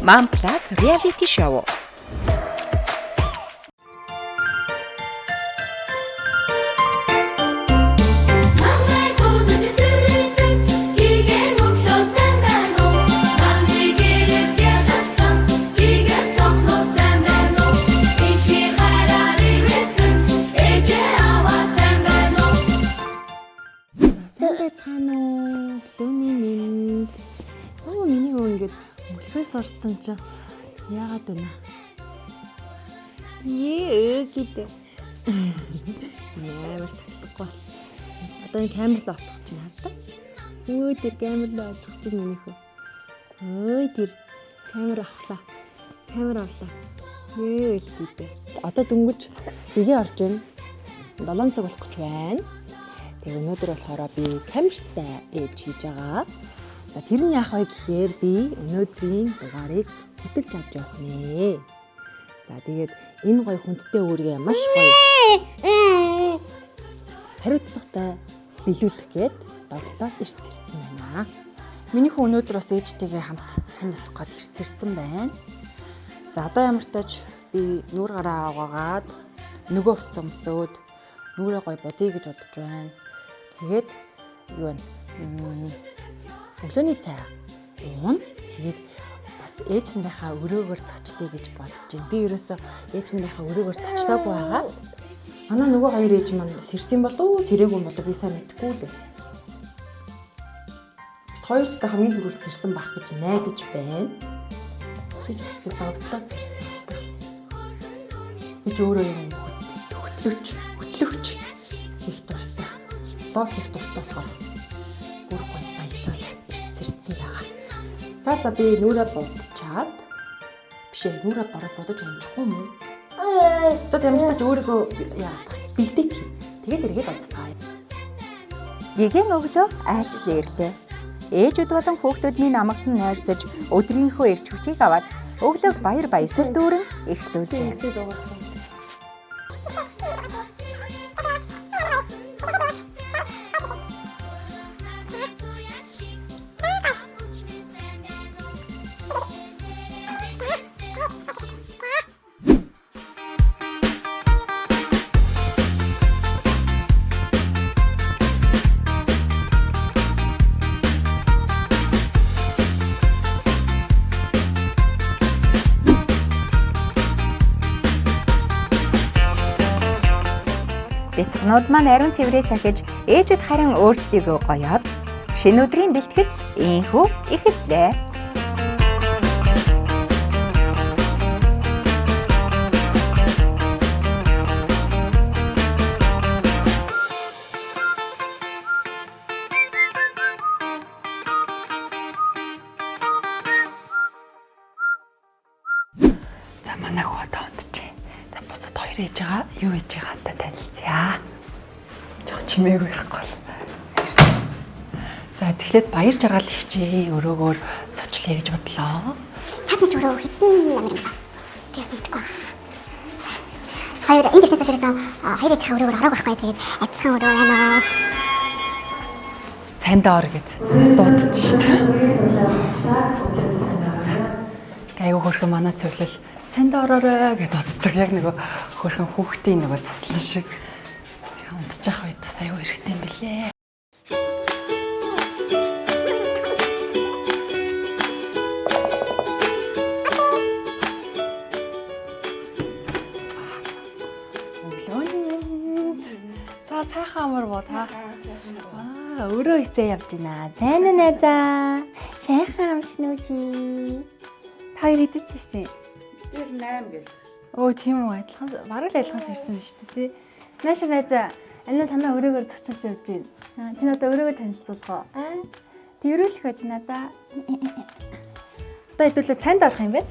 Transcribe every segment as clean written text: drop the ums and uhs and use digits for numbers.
Mom Plus Reality Show. Манай дуудаж сэрсэн гигэн өглөө сайн байна уу? Манай гэрэл гялалцсан гигэн цохлоо сайн байна уу? Дэлхий хараар ирсэн ээжээ аваа сайн байна уу? Сайн байцгаана уу? Өглөөний минь. Оо миний хөө ингээд мөлхөөс орцсон чинь яагаад байна? Ее гэдэг. Ямар сахилахгүй бол. Одоо энэ камер руу очих чинь хардаа. Өө тэр камер руу очих чинь миний хөө. Ой тэр камер авлаа. Камер авлаа. Ее л гэдэг. Одоо дөнгөж дэгээ орж байна. 7 цаг болох гэж байна. Тэгээ өнөөдөр болохоор би камертай ээж хийж байгаа. За тэр нь яах вэ гэхээр би өнөөдрийн дугаарыг хөтөлж авч явах нэ. За тэгээд энэ гоё хүндтэй үүргээ маш гоё хариуцлагатай биелүүлэх гээд догтлоод ирц ирсэн байна. Миний хүн өнөөдөр бас ээжтэйгээ хамт хань болох гээд ирц ирсэн байна. За одоо ямар тач би нүүр гараа аваагаад нөгөө хувцас өмсөөд нүрээ гоё бодъё гэж бодож байна. Тэгээд юу вэ? Өглөөний цай уuna. Тэгээд бас ээж нарынхаа өрөөгөр цочлъё гэж бодож байна. Би ерөөсөө ээж нарынхаа өрөөгөр цочлоогүй байгаа. Манай нөгөө хоёр ээж маань сэрсэн болов уу, сэрээгүй юм болов уу би сайн мэдэхгүй лээ. Бид хоёр ч хамгийн түрүүлд сэрсэн байх гэж найдаж байна. Би ч тэгэхээр догтлоод сэрсэн юм да. Би ч өөрөө юм хөтлөгч, хөтлөгч хийх дуртай. Влог хийх дуртай болохоор бүр гоё баясаад эрт сэрсэн байгаа. За за би нүрээ будчаад биш ээ нүрээ бараг бодож амжихгүй юм уу? Одоо ямар ч тач өөрийгөө яагаад бэлдээт хий. Тэгээд эргээд олцгаая. Гигэн өглөө айлч дээрлээ. Ээжүүд болон хүүхдүүдний намглан нойрсож өдрийнхөө эрч хүчийг аваад өглөөг баяр баясгал дүүрэн эхлүүлжээ. Бяцхнууд маань ариун цэврээ сахиж ээжүүд харин өөрсдийгөө гоёод шинэ өдрийн бэлтгэл ийнхүү эхэллээ. За манай хүү одоо унтжээ. За бусад хоёр ээж байгаа. Юу ээж байгаа та танилцъя. Жог чимээгүй ярихгүй бол сэрч. За тэгэхээр баяр жаргал ихчээ өрөөгөөр цочлъя гэж бодлоо. Цаад нэг өрөө хэдэн номер юм бэ? Би бас мэдэхгүй байна. Хоёр энэ дэснээс хойш хоёр ээж хаа өрөөгөр ороог байхгүй. Тэгээд адилхан өрөө байна уу? Цайндаа ор гэд дуудаж штэ. Айгу хөрхөн манай цэвэрлэл цайндаа ороорой гэд дууддаг. Яг нөгөө хөрхөн хүүхдийн нөгөө цаслан шиг. Унтчих үед бас айгу хэрэгтэй юм бэлээ. Өглөөний мэнд. За сайхан амар боо та. Аа, өөрөө хисээ явж байна. Сайн уу найзаа? Сайхан амшин уу чи? Та хоёр хэдэж ирсэн? Тэр 8 гэлцсэн. Өө тийм үү, адилхан бараг л адилхан сэрсэн биз дээ тий. Наашир найзаа, анаа танаа өрөөгөр зочилж явж байна. Аа, чи надад өрөөгөө танилцуулах уу? Аа. Тэрвэрлэх байж надаа. Одоо хэдүүлээ цайнд орох юм байна.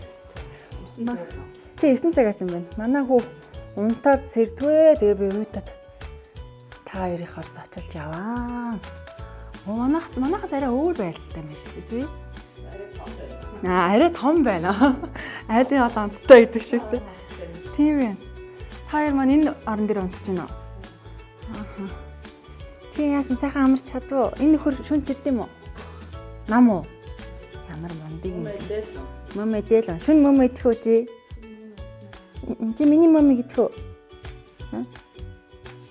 Тий 9 цагаас юм байна. Манай хүү унтаад сэрдвэ. Тэгээ би уйтаад та хоёрынхоор зочилж яваа. Оо манайх манайхаас арай өөр байдалтай юм байна шүү дээ тий. Аа арай том байна. Айлын ол амттай гэдэг шиг тий. Тийм ээ. Та хоёр маань энэ орон дээр унтаж байна уу? Ааха. Чи яасан сайхан амарч чадвуу? Энэ нөхөр шүн сэрд юм уу? Нам уу? Ямар мундаг юм. Мөм эдэл. Шүн мөм идэх үү чи? Чи миний мөмийг идэх үү?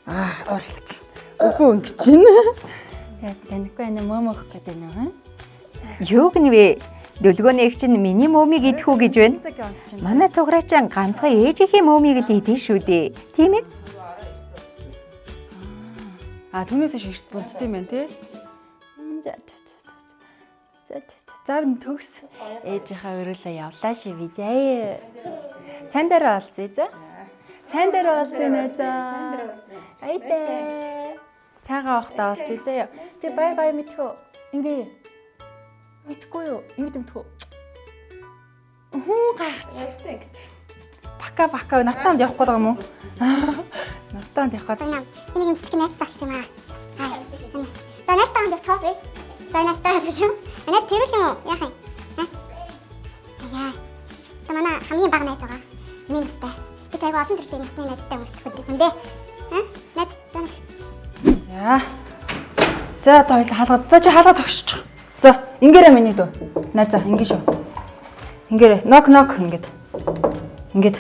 Аа, оролч. Үгүй ингэж чинь. Яас танихгүй ана мөм өгөх гэдэг нэ. Юу гэнэ? Дүлгөөний эгч нь миний мөөмийг идэх үү гэж байна. Манай цуграачин ганцхан ээжийнхээ мөөмийг л идэх шүү дээ. Тийм ээ? А түүнээс биш эрт бунцтай юм байна тий. За за. За за төгс ээжийнхээ өрөөлөө явлаа ши би заяа. Сайн дээр олзъя за. Сайн дээр олзъя найзаа. Айдэ. Цайгаа авахтаа олзъя заяа. Чи бай бай мэдхөө. Ингээ. Мэдхгүй юу? Ингэж мэдхөө. Хүн гайхаж. Бака бака натаанд явах гээд байгаа юм уу? Натаанд явах гээд. Энэ нэг юм жижиг найз болсон юм аа. За найзтайгаа явчихаа би. За найзтайгаа явчих. Найз тэрүүл юм уу? Яах юм? Яа. За манай хамгийн бага найз байгаа. Миний настай. Би ч айгүй олон төрлийн насны найзтай хүмүүс хүн дээ. Аа? Найз данш. За. За одоо хоёул хаалга. За чи хаалга тогшчих. За ингээрэ миний дүү. Найзаа ингэ шүү. Ингээрэ нок нок ингээд. Ингээд.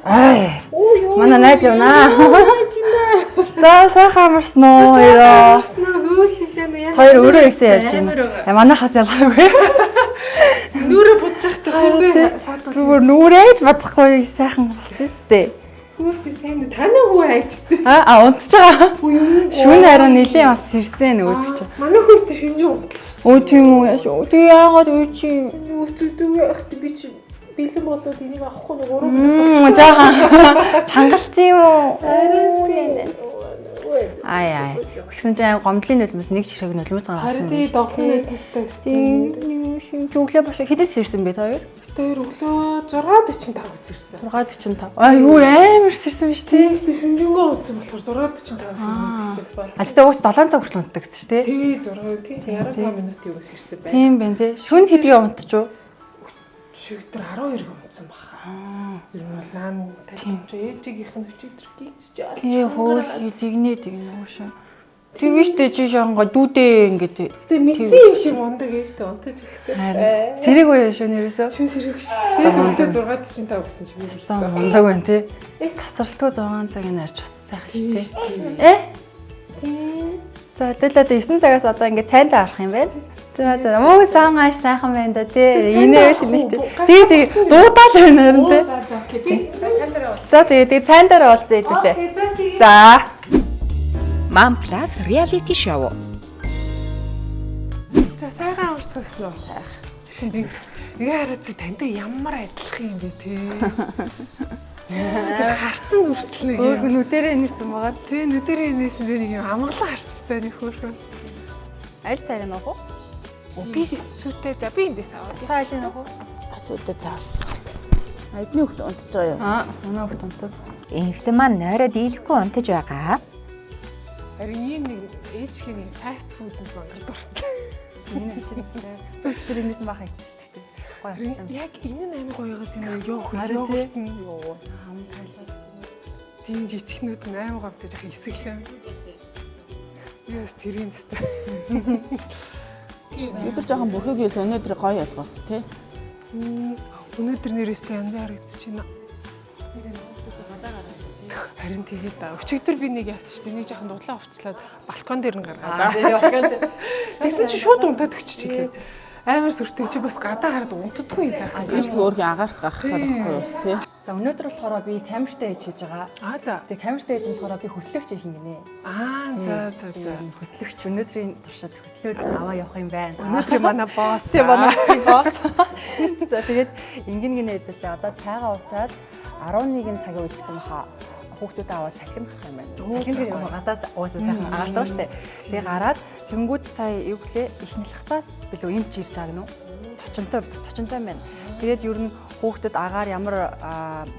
Ай. Манай найз явнаа. За сайхан амарсан уу хоёроо. Хоёр өөрөө исэн ярьж байна. Манайхаас ялгаагүй. Нүрэ будчих тахтай саад. Зүгээр нүрээж бодохгүй сайхан болсон сте. Хүүхдээ сайн танаа хүү айчсан. Аа унтж байгаа. Шүн харин нэлийн бас ирсэн нөгөөдөг чинь. Манай хүүхдээ шинжээ унтлаа шүү Өө тийм үү яаш. Тэгээ яагаад үе чи дээ. Өвчтөг яах би чи бэлэн болоод энийг авахгүй нэг 3 минут. Жаахан чангалцсан юм уу? Харин тийм. Ай ай. Тэгсэн чинь гомдлын нулимс нэг ширхэг нулимс гаргасан. Харин тий доглон нулимстай гэсэн. Шин өглөө баш хэдээс ирсэн бэ та хоёр? Бид хоёр өглөө 6:45 гэж ирсэн. 6:45. Ай юу амар сэрсэн биш тий. Тэгэхдээ шинжэнгөө утсан болохоор 6:45-аас ирсэн бол. А тэгтээ уус 7 цаг хүртэл унтдаг гэсэн чи тий. Тий 6 тий 65 минутын өгс ирсэн байна. Тийм байна тий. Шүн хэдгээ унтчих уу? Өчигдөр 12-г унтсан баха. Ер нь бол наан тань ээжигийнх нь өчигдөр гийцэж алж. Тий хөөл тэгнэ тэгнэ уушаа. Тэгэн штэ чи шанга дүүдээ ингээд. Гэтэ мэдсэн юм шиг мундаг ээжтэй унтаж өгсөн. Сэрэг үе шүн ерөөсөө. Шүн сэрэг шүү дээ. Өглөө 6:45 гэсэн чи би Стан мундаг байна тий. Тасралтгүй 6 цагийн нарж бас сайхан шүү дээ. Э? Тийм. За төлөөд 9 цагаас одоо ингээд цайнтаа авах юм байна. За за мөн сан ааш сайхан байна да тий. Инээвэл инээтэй. Тий тий дуудаал байна харин тий. За за окей би сайн дараа уулзъя. За тэгээ тэгээ цайн дээр уулзъя хэдүүлээ. Окей за тэгээ. За. Mom Plus Reality Show. За сайхан амарцсан уу? Сайхан. Чин зүг. Яа хараа чи тантай ямар адилхан юм бэ те. Тэр харцсан хүртэл нэг Өөр юм. нүдэрээ нээсэн байгаа. Тэ нүдэрээ нээсэн тэр нэг юм амгалан харцтай нэг хөөрхөн. Аль цайг нуух уу? Би сүтээ за би эндээс аваад. Та аль нуух уу? Асуудаг цаа. Эдний хөхт унтж байгаа юм. Аа, манай хөлт унтав. Инхлэн маань нойроо дийлэхгүй унтаж байгаа. Харин ийм нэг ээжхийн нэг фаст фудэнд мангар дуртай. Энэ хичээлээ. Би өчтөр энэс нь бахан идсэн шүү дээ. Гоё. Харин яг энэ нь амар гоё байгаа юм ёо Харин хөл тий. йогурт нь ёо. Хам тайлаа. Тийм жижигнүүд нь амар гомтой жах эсэглээ. Би бас тэрийн зү. Өдөр жоохон бүрхэг хийсэн өнөөдөр гоё болгох тий. Өнөөдөр нэрээстэй янз харагдчих байна. Харин тэгээд да. Өчигдөр би нэг яасан шүү дээ. Нэг жоохон дулаан хувцлаад балкон дээр нь гаргаад. Тэгсэн чи шууд унтаад өччих лээ. Амар сүртэй чи бас гадаа хараад унтдаггүй юм сайхан. Ээж төөрхөн агаарт гарах гэдэг байхгүй юу бас тий. За өнөөдөр болохоор би камертай ээж хийж байгаа. Аа за. Тэгээ камертай ээж нь болохоор би хөтлөгч их ингэнэ. Аа за за за. Хөтлөгч өнөөдрийн туршид хөтлөөд аваа явах юм байна. Өнөөдөр манай босс. Тэгээ манай босс. За тэгээд ингэн гинэ хэдүүлээ. Одоо цайгаа уучаад 11 цагийн үед гэсэн баха хүүхдүүдээ аваад салхинд гарах юм байна. Салхинд гэдэг юм гадаас уусаа сайхан агаартай шүү дээ. Тэгээ гараад тэнгууд сая юу гэлээ их нэлхсаас билүү эмч ирж байгаа гэнэ үү? Цочинтой цочинтой юм байна. Тэгээд ер нь хүүхдэд агаар ямар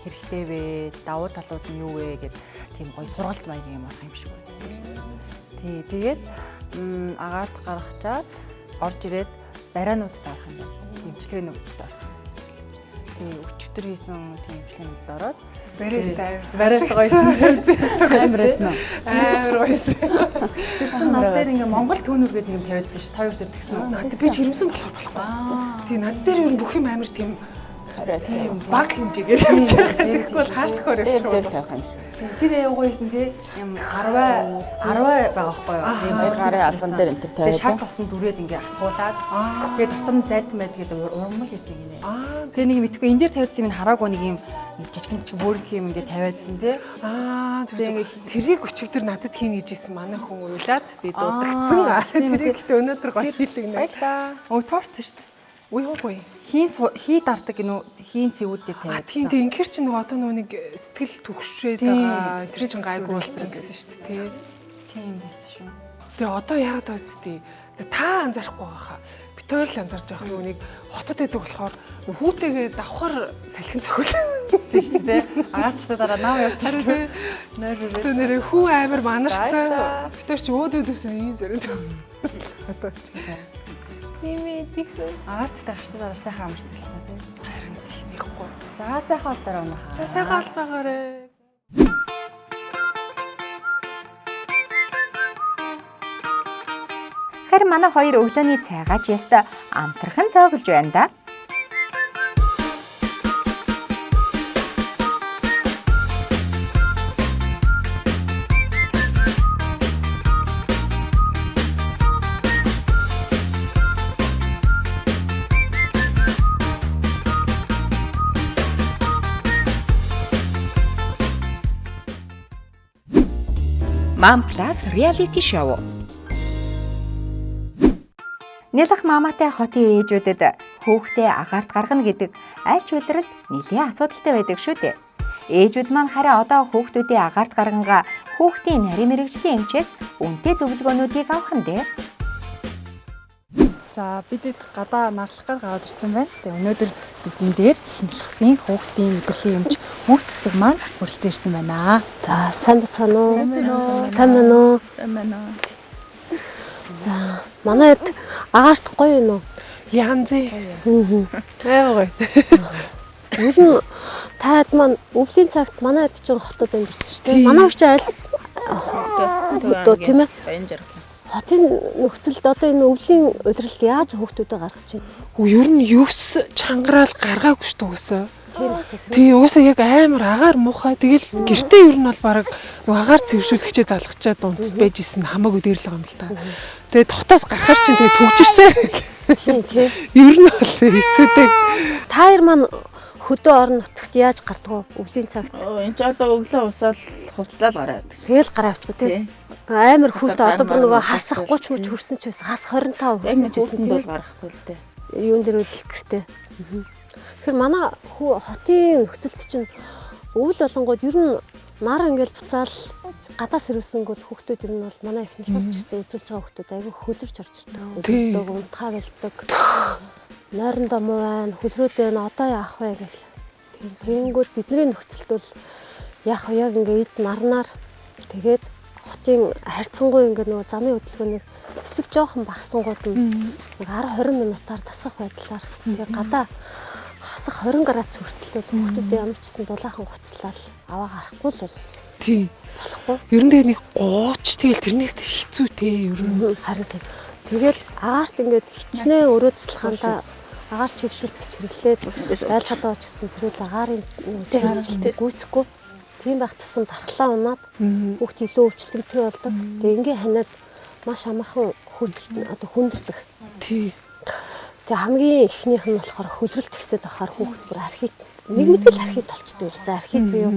хэрэгтэй вэ? Давуу талууд нь юу вэ гэд тийм гоё сургалт маягийн юм арах юм шиг байна. Тий, тэгээд агаарт гаргачаад орж ирээд бариануудад орох юм байна. Имчилгээнүүдэд орох юм. Тий, өчигдөр хийсэн тийм имчилгээнүүдэд ороод Бариста амар. Бариста гоёсэн. Амар байсан уу? Амар гоёсэн. Тэр чинь над дээр ингээ Монгол түүнүр гэдэг юм тавиадсан шүү. Та хоёр дээр тэгсэн үү? Над би ч хэрэмсэн болохоор болохгүй. Тийм над дээр ер нь бүх юм амар тийм тийм баг хэмжээгээр явж байгаа. Тэгэхгүй бол хардкор Дээр явчих. дээр тавих юм шиг. Тэр аягүй байсан тий. Юм 10 10 байгаа байхгүй юу? Тийм Хоёр гарын албан дээр энэ төр Тэгээ шар тавиад. тосон дүрээд ингээ атгуулад тэгээ дотор нь зайд мэд гэдэг урмал хийсэн гинэ. Аа Тэгээ нэг мэдгүй энэ дээр тавиадсан юм хараагүй нэг юм жижигэн жижиг бөөрөнх юм ингээ тавиадсан тий. Аа зүг Тэгээ зүг. ингээ Тэрийг өчигдөр надад хийнэ гэж хэлсэн манай хүн уйлаад би дуудагдсан. тийм үү, Тэрийг гэтээ өнөөдөр гоё хийлгэнэ. Баярлаа. Өө торт шүү дээ. Үгүй үгүй. Хийн хий дардаг гинүү хийн цэвүүд дээр А тавиадсан. тийм тийм инхээр чи нөгөө одоо нөгөө нэг сэтгэл түгшрээд Тийм, байгаа. Тэр чин гайгүй болсон гэсэн шүү дээ тий. Тийм байсан шүү. Тэгээ одоо яагаад байгаа зү? За та анзаарахгүй байгаа хаа. Бит хоёр л анзаарч байгаа нөгөө нэг хотод байдаг болохоор нөгөө хүүтэйгээ давхар салхин цохил. Тийм шүү дээ. Агаар цусаа дараа нам явчих Харин шүү. тий. Нойр рүү. Тэр нэрээ хүү амар манарсан. Бит хоёр чи өөдөө төсөн ийм зэрэг. Ийм тийхүү. Агаар цусаа гарсан дараа сайхан амарсан тий. Харин тийхгүй. За сайхан олдороо унахаа. За сайхан олцоогоорой. Харин манай хоёр өглөөний цайгаач яста амтрахын цоглож байна да. Mom Plus Reality Show. Нялх маматай хотын ээжүүдэд хүүхдээ агаарт гаргана гэдэг аль ч улиралд нэлээн асуудалтай байдаг шүү дээ. Ээжүүд маань харин одоо хүүхдүүдээ агаарт гаргангаа хүүхдийн нарийн мэргэжлийн эмчээс үнэтэй зөвлөгөөнүүдийг авах нь дээ. За бидэд гадаа нарлах гал гараад ирсэн байна. Тэгээ өнөөдөр бидэн дээр хинлахсын хүүхдийн мэдрэлийн эмч мөнх цэцэг маань хүрэлцэн ирсэн байна. За сайн бацгаана уу? Сайн байна уу? Сайн байна уу? Сайн байна уу? За манай хэд агаарт гоё юм уу? Янзын. Амар гоё. Ер нь таад маань өвлийн цагт манай хэд чинь хотод амьдардаг шүү дээ. Манай хүн чинь аль хөдөө тийм ээ. Баян жаргал. Хотын нөхцөлд одоо энэ өвлийн удирдалд яаж хүүхдүүдээ гаргаж байна? Үгүй ер нь юус чангараал гаргаагүй шүү дээ угаасаа. Тийм байх тийм. Тий угаасаа яг амар агаар муухай. Тэгэл гэртээ ер нь бол баг нөгөө агаар цэвэршүүлэгчээ залгачаад унц байж исэн хамаагүй дээр л байгаа юм л та. Тэгээ тогтоос гарахаар чинь тэгээ түгжирсээр. Тийм тийм. Ер нь бол хэцүүтэй. Та хоёр маань хөдөө орон нутагт яаж гардаг вэ өвлийн цагт? Оо энэ ч одоо өглөө усаал хувцлал гараад. Тэгэл гараа авчихгүй тийм. Тий. Амар хүүтэй одоо бүр нөгөө Амар хасах 30 мөч хөрсөн ч байсан. Хас 25 Яг хөрсөн нэг ч байсан хүүтэнд тийм. бол гарахгүй л дээ. Юун дээр үл гэртээ. Тэгэхээр манай хүү хотын нөхцөлд чинь өвөл болонгууд ер нь нар ингээл буцаал гадаа сэрвсэнгүүл хүүхдүүд ер нь бол манай их талаас ч гэсэн үзүүлж байгаа хүүхдүүд айгүй хөлөрч орж ирдэг. Тий. Хөлөрдөг, унтахаа болдог. Нойрондоо муу байна, хөлрөөд байна, одоо яах вэ гэл. Тийм. Тэгэнгүүт бидний нөхцөлд бол яах вэ яг ингээ эд нарнаар тэгээд хотын харьцангуй ингээ нөгөө замын хөдөлгөөнийг хэсэг жоохон багасгангууд нь нэг 10 20 минутаар тасгах байдлаар тэгээ гадаа хасах 20 градус хүртэл бол хүүхдүүдээ ямар ч гэсэн дулаахан хувцлал аваа гарахгүй л бол Тий. болохгүй. Ер нь тэгээ нэг гууч тэгэл тэрнээс тийш хэцүү те ер нь. Харин тийм. Тэгэл агаарт ингээд хичнээн өрөө цэцлэхандаа агаар чигшүүлэгч хэрэглээд байлгадаа ч гэсэн тэрүүл агаарын чиглэлтэй гүйцэхгүй. Тийм байх тусам дархлаа унаад хүүхд илүү өвчлөмтэй болдог. Тэгээ ингээ ханиад маш амархан хөлдөрт одоо хүндэрдэг. Тий. Тэгээ хамгийн эхнийх нь болохоор хөлрөлт ихсэд байхаар хүүхд бүр архит нэг мэтэл архит болчдөг ерөөсөө архит буюу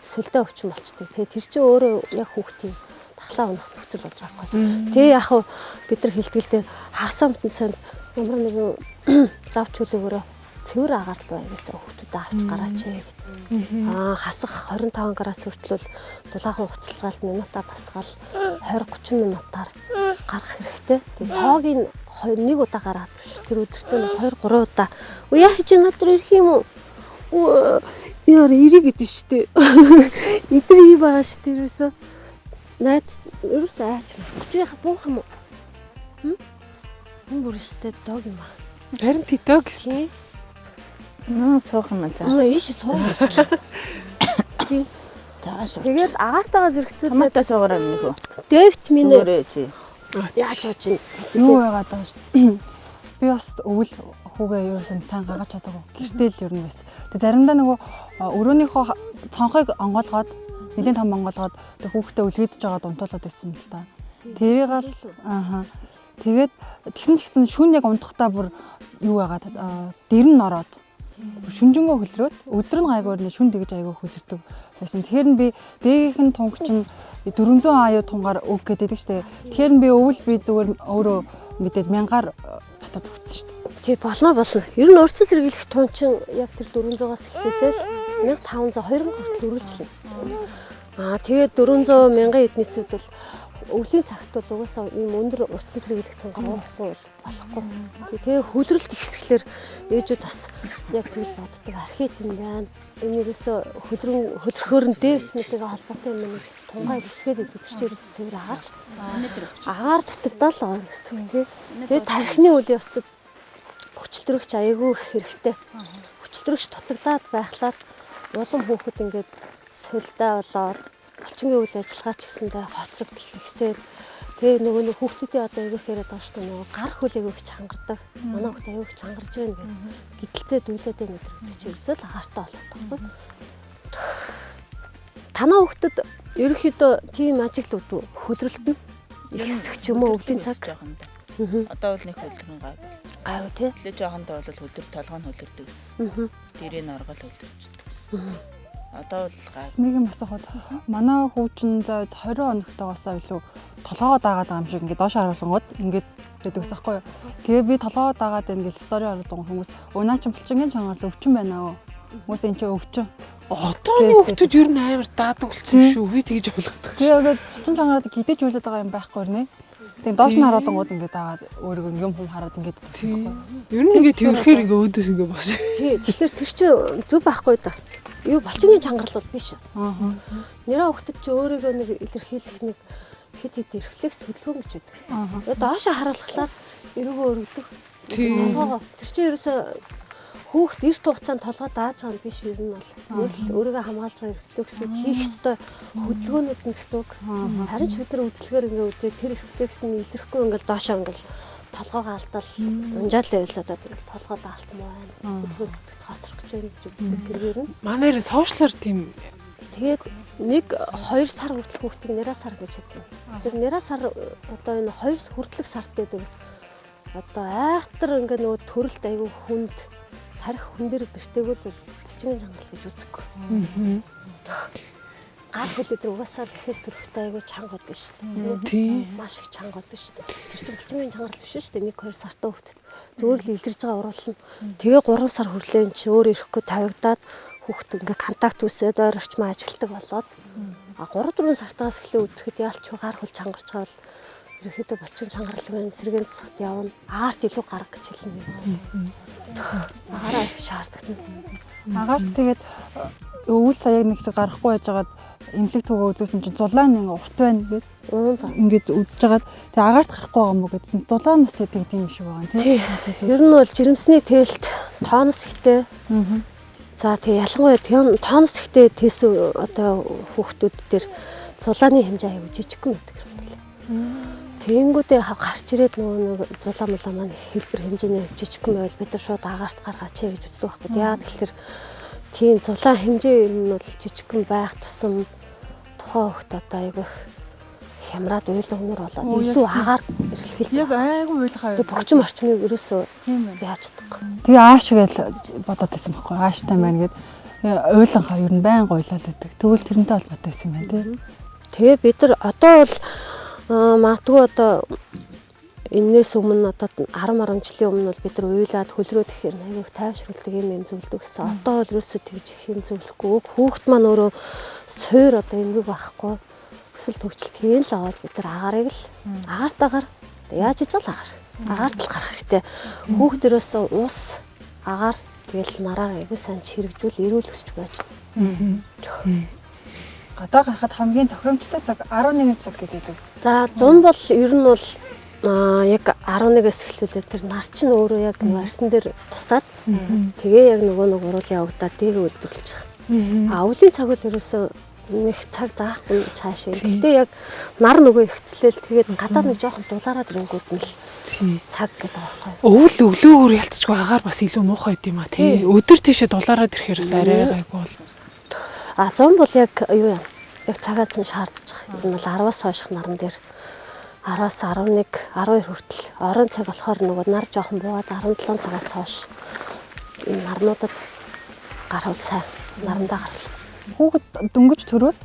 сөлдөө өвчин болчдөг. Тэгээ тэр чинь өөрөө яг хүүхдийн дархлаа унах нөхцөл болж байгаа байхгүй. Тэгээ яг хав бид нар хэлдэг л дээ хагас амтан санд ямар нэгэн зав чөлөөгөөрөө цэвэр агаар руу аяасаа хүүхдүүдээ авч гараач гэдэг. Аа хасах 25 градус хүртэл бол дулаахан хувцалцгаал минутаа тасгаал 20 30 минутаар гарах хэрэгтэй. Тэгээ тоогийн нэг удаа гараад биш. Тэр өдөртөө 2 3 удаа. Үу яах гэж над руу ирэх юм уу? Үу яар ирээ гэдэг шүү дээ. Эдэр ий байгаа шүү дээ ерөөсөө. Найз ерөөсөө айч байхгүй. Чи яхаа буух юм уу? Хм? Энэ бүр өстэй дог юм аа. Харин титөө гэсэн. Тий. Наа суух юм аа. Аа ийш сууж. Тийм. Тааш. Тэгээд агаартайгаа зэрэгцүүлээд Томатоо суугараа минь хөө. Д витамин Зүгээрээ чи. яаж ууж ин? Юу байгаад байгаа шүү. Би бас өвөл хүүгээ ерөөсөн сайн гаргаж чадаагүй. Гэртэл ер нь байсан. Тэг заримдаа нөгөө өрөөнийхөө цонхыг онгоолгоод нэлийн том онгоолгоод тэг хүүхдээ үлгээдэж байгаад унтуулад байсан л та. Тэрийг л ааха. Тэгээд тэгсэн ч гэсэн шүн яг унтахдаа бүр юу байгаад дэрэн нь ороод шүнжэнгөө хөлрөөд өдөр нь гайгүй нэ шүн тэгж айгүй хөлөрдөг байсан. Тэгэхээр нь би дээгийнх нь тунг чинь 400 аюу тунгаар өг гэдэг штэ. Тэгэхээр нь би өвөл би зүгээр өөрөө мэдээд мянгаар татаад өгсөн штэ. Тий болно болно. Ер нь урьдчилан сэргийлэх тун чинь яг тэр 400-аас эхлүүлээд 1500 2000 хүртэл үргэлжлэнэ. Аа тэгээд 400 мянган эднийсүүд бол өвлийн цагт бол угаасаа ийм өндөр урьдчилан сэргийлэх тунгаар уухгүй бол болохгүй. Тэгээ хөлрөлт ихсгэлэр ээжүүд бас яг тэгж боддог архит юм байна. Энэ ерөөсөө хөлрөн хөлрөхөөр нь Д витаминтэйгээ холбоотой юм байна гэж тунгаа хэсгээд идэв. Тэр чинь ерөөсөө цэвэр агаар шүү дээ. Агаар дутагдал байгаа гэсэн үг тий. Тэгээд тархины үйл явцад хүчилтөрөгч аягүй их хэрэгтэй. Хүчилтөрөгч дутагдаад байхлаар улам хүүхэд ингээд сулдаа болоод булчингийн үйл ажиллагаа ч гэсэндээ хоцрогдол ихсээд тэгээ нөгөө нэг хүүхдүүдийн одоо аягүй их яриад байгаа шүү дээ нөгөө гар хөл аягүй их чангардаг. Манай хүүхд аягүй их чангарч байна гэх. Гидэлцээ дүүлээд байна гэдэг чинь ерөөсөө л агаартай болоод байхгүй. Танаа хүүхдэд ерөнхийдөө тийм ажиглууд уу хөлрөлт нь ихсэх ч юм уу өвлийн цаг Одоо бол нэг хөлрөн гай болсон. Гайгүй тий. Эхлээ жоохондоо бол хөлөр толгой нь хөлөрдөг гэсэн. Дэрээ нь оргол хөлөрчдөг гэсэн. Одоо бол гай. Нэг юм асуухад манай хүү чинь за 20 хоногтойгоосоо илүү толгоогоо даагаад байгаа юм шиг ингээд доош харуулангууд ингээд байдаг ус аахгүй юу. Тэгээ би толгоогоо даагаад байна гэж стори оруулсан хүмүүс өнаа чинь булчингийн чангаар өвчин байна аа. Хүмүүс энэ чинь өвчин. Одооны хүүхдүүд ер нь амар даадаг болсон шүү. Би тэгж ойлгодог. Тэгээ ингээд булчин чангараад гидэж үйлээд байгаа юм байхгүй нэ. Тэгээ доош нь харуулангууд ингээд дагаад өөрийгөө юм хум хараад ингээд Ер нь ингээд тэрхээр ингээд өөдөөс ингээд бос. Тий, тэгэхээр тэр чинь зөв байхгүй да. Юу булчингийн чангарал бол биш. Аа. Нэрээ хүүхдэд чи өөрийгөө нэг илэрхийлэх нэг хэд хэд рефлекс хөдөлгөөн гэж байдаг. Аа. Доошо харуулхлаар эрүүгөө өргөдөх. Тий. Толгоогоо тэр чинь ерөөсөө хүүхд эрт хугацаанд толгой дааж байгаа юм биш ер нь бол. Зүгээр л өөрийгөө хамгаалж байгаа рефлексүүд хийх ёстой хөдөлгөөнүүд нь гэсэн үг. Харин ч бид нар үзлэгээр ингээ үзээ тэр рефлекс нь илэрхгүй ингээл доошо ингээл толгоогоо алдаал унжаал байвал одоо тэгэл толгой даалт муу байна. Хөдөлгөөн сэтгэц хоцрох гэж байна гэж үздэг тэргээр нь. Манайр сошиалар тийм Тэгээд 1 2 сар хүртэл хүүхдийг нэраа сар гэж хэлсэн. Тэр нэраа сар одоо энэ 2 хүртэлх сард гэдэг одоо айхтар ингээ нөгөө төрөлт айгүй хүнд тарих хүн дээр бэртээгүүл бол булчингийн чангарал гэж үзэхгүй. Гар хөл өдр угаасаа л ихээс төрөхтэй айгүй чанга байдаг шүү дээ. Тий. Маш их чанга байдаг шүү дээ. Тэр чинь булчингийн чангарал биш шүү дээ. 1 2 сартай хүүхдэд зүгээр л илэрж байгаа уруул нь. Тэгээ 3 сар хүрлээ эн чинь өөр ирэхгүй тавигдаад хүүхд ингээ контакт үүсээд ойр орчмоо ажилтдаг болоод а 3 4 сартаас эхлээ үзэхэд яалч гар хөл чангарч байгаа бол ерөнхийдөө булчин чангарал байна, сэргээн засахт явна. Аарт илүү гарга гэж хэлнэ. Агаараа их шаардлагатай. Агаар тэгээд өвөл сая яг нэг хэсэг гарахгүй байжгаад эмнэлэг төгөө үзүүлсэн чинь зулаан нэг урт байна гэд ингээд үзэж хагаад тэгээ агаарт гарахгүй байгаа юм уу гэдсэн. Зулаан бас тэг тийм шиг байгаа тий. Ер нь бол жирэмсний тээлт тонос ихтэй. За тий ялангуяа тонос ихтэй тээсэн одоо хүүхдүүд дээр зулааны хэмжээ аягүй жижигхэн байдаг юм байна. Тэнгүүдээ гарч ирээд нөгөө нэг зулаа мулаа маань хэлбэр хэмжээний жижигхэн байвал бид нар шууд агаарт гаргаач гэж үздэг байхгүй. Яагаад гэхээр тийм зулаан хэмжээ юм нь бол жижигхэн байх тусам тухайн хүүхд одоо аягүй их хямраад уйлан өнөр болоод илүү агаар эргэлхэл. Яг айгүй уйлах аюу. Бөгчм орчмыг ерөөсөө яаж чадахгүй. Тэгээ ааш гэж бодоод байсан байхгүй. Ааштай маань гэд уйлан хаа ер нь байнга уйлал байдаг. Тэгвэл тэрнтэй холбоотой байсан юм байна тий. Тэгээ бид нар одоо бол магадгүй одоо энээс өмнө одоо 10 10 жилийн өмнө бол бид нар уйлаад хөлрөөд ихээр айгүй их тайвшруулдаг юм юм зөвлөдөг гэсэн. Одоо бол ерөөсөө тэгж их юм зөвлөхгүй. Хүүхд маань өөрөө суур одоо эмгэг байхгүй. Өсөл төгчлөлт хийн л аваад бид нар агаарыг л агаарт агаар яаж иж л агаар. Агаарт л гарах хэрэгтэй. Хүүхд ерөөсөө ус агаар тэгэл нараар айгүй сайн чирэгжүүл эрүүл өсч байж. Гадаа гарахад хамгийн тохиромжтой цаг 11 цаг гэдэг. За 100 бол ер нь бол яг 11-ээс эхлүүлээд тэр нар чинь өөрөө яг арьсан дээр тусаад тэгээ яг нөгөө нэг уруул явагдаад тэгээ үлдэглэж байгаа. А өвлийн цаг бол ерөөсөө нэг цаг заахгүй цаашаа. Гэтэ яг нар нөгөө ихцлээл тэгээд гадаад нэг жоохон дулаараад ирэнгүүд нь л цаг гэдэг байгаа байхгүй. Өвөл өглөөгөр ялцчгүй агаар бас илүү муухай байд юм а тий. Өдөр тийшээ дулаараад ирэхээр бас арай гайгүй бол. А зун бол яг юу юм? Яг цагаа зэн шаардж байгаа. Ер нь бол 10-аас хойших наран дээр 10-аас 11, 12 хүртэл оройн цаг болохоор нөгөө нар жоохон буугаад 17 цагаас хойш энэ нарнуудад гарвал сайн. Нарандаа гарвал. Хүүхэд дөнгөж төрөөд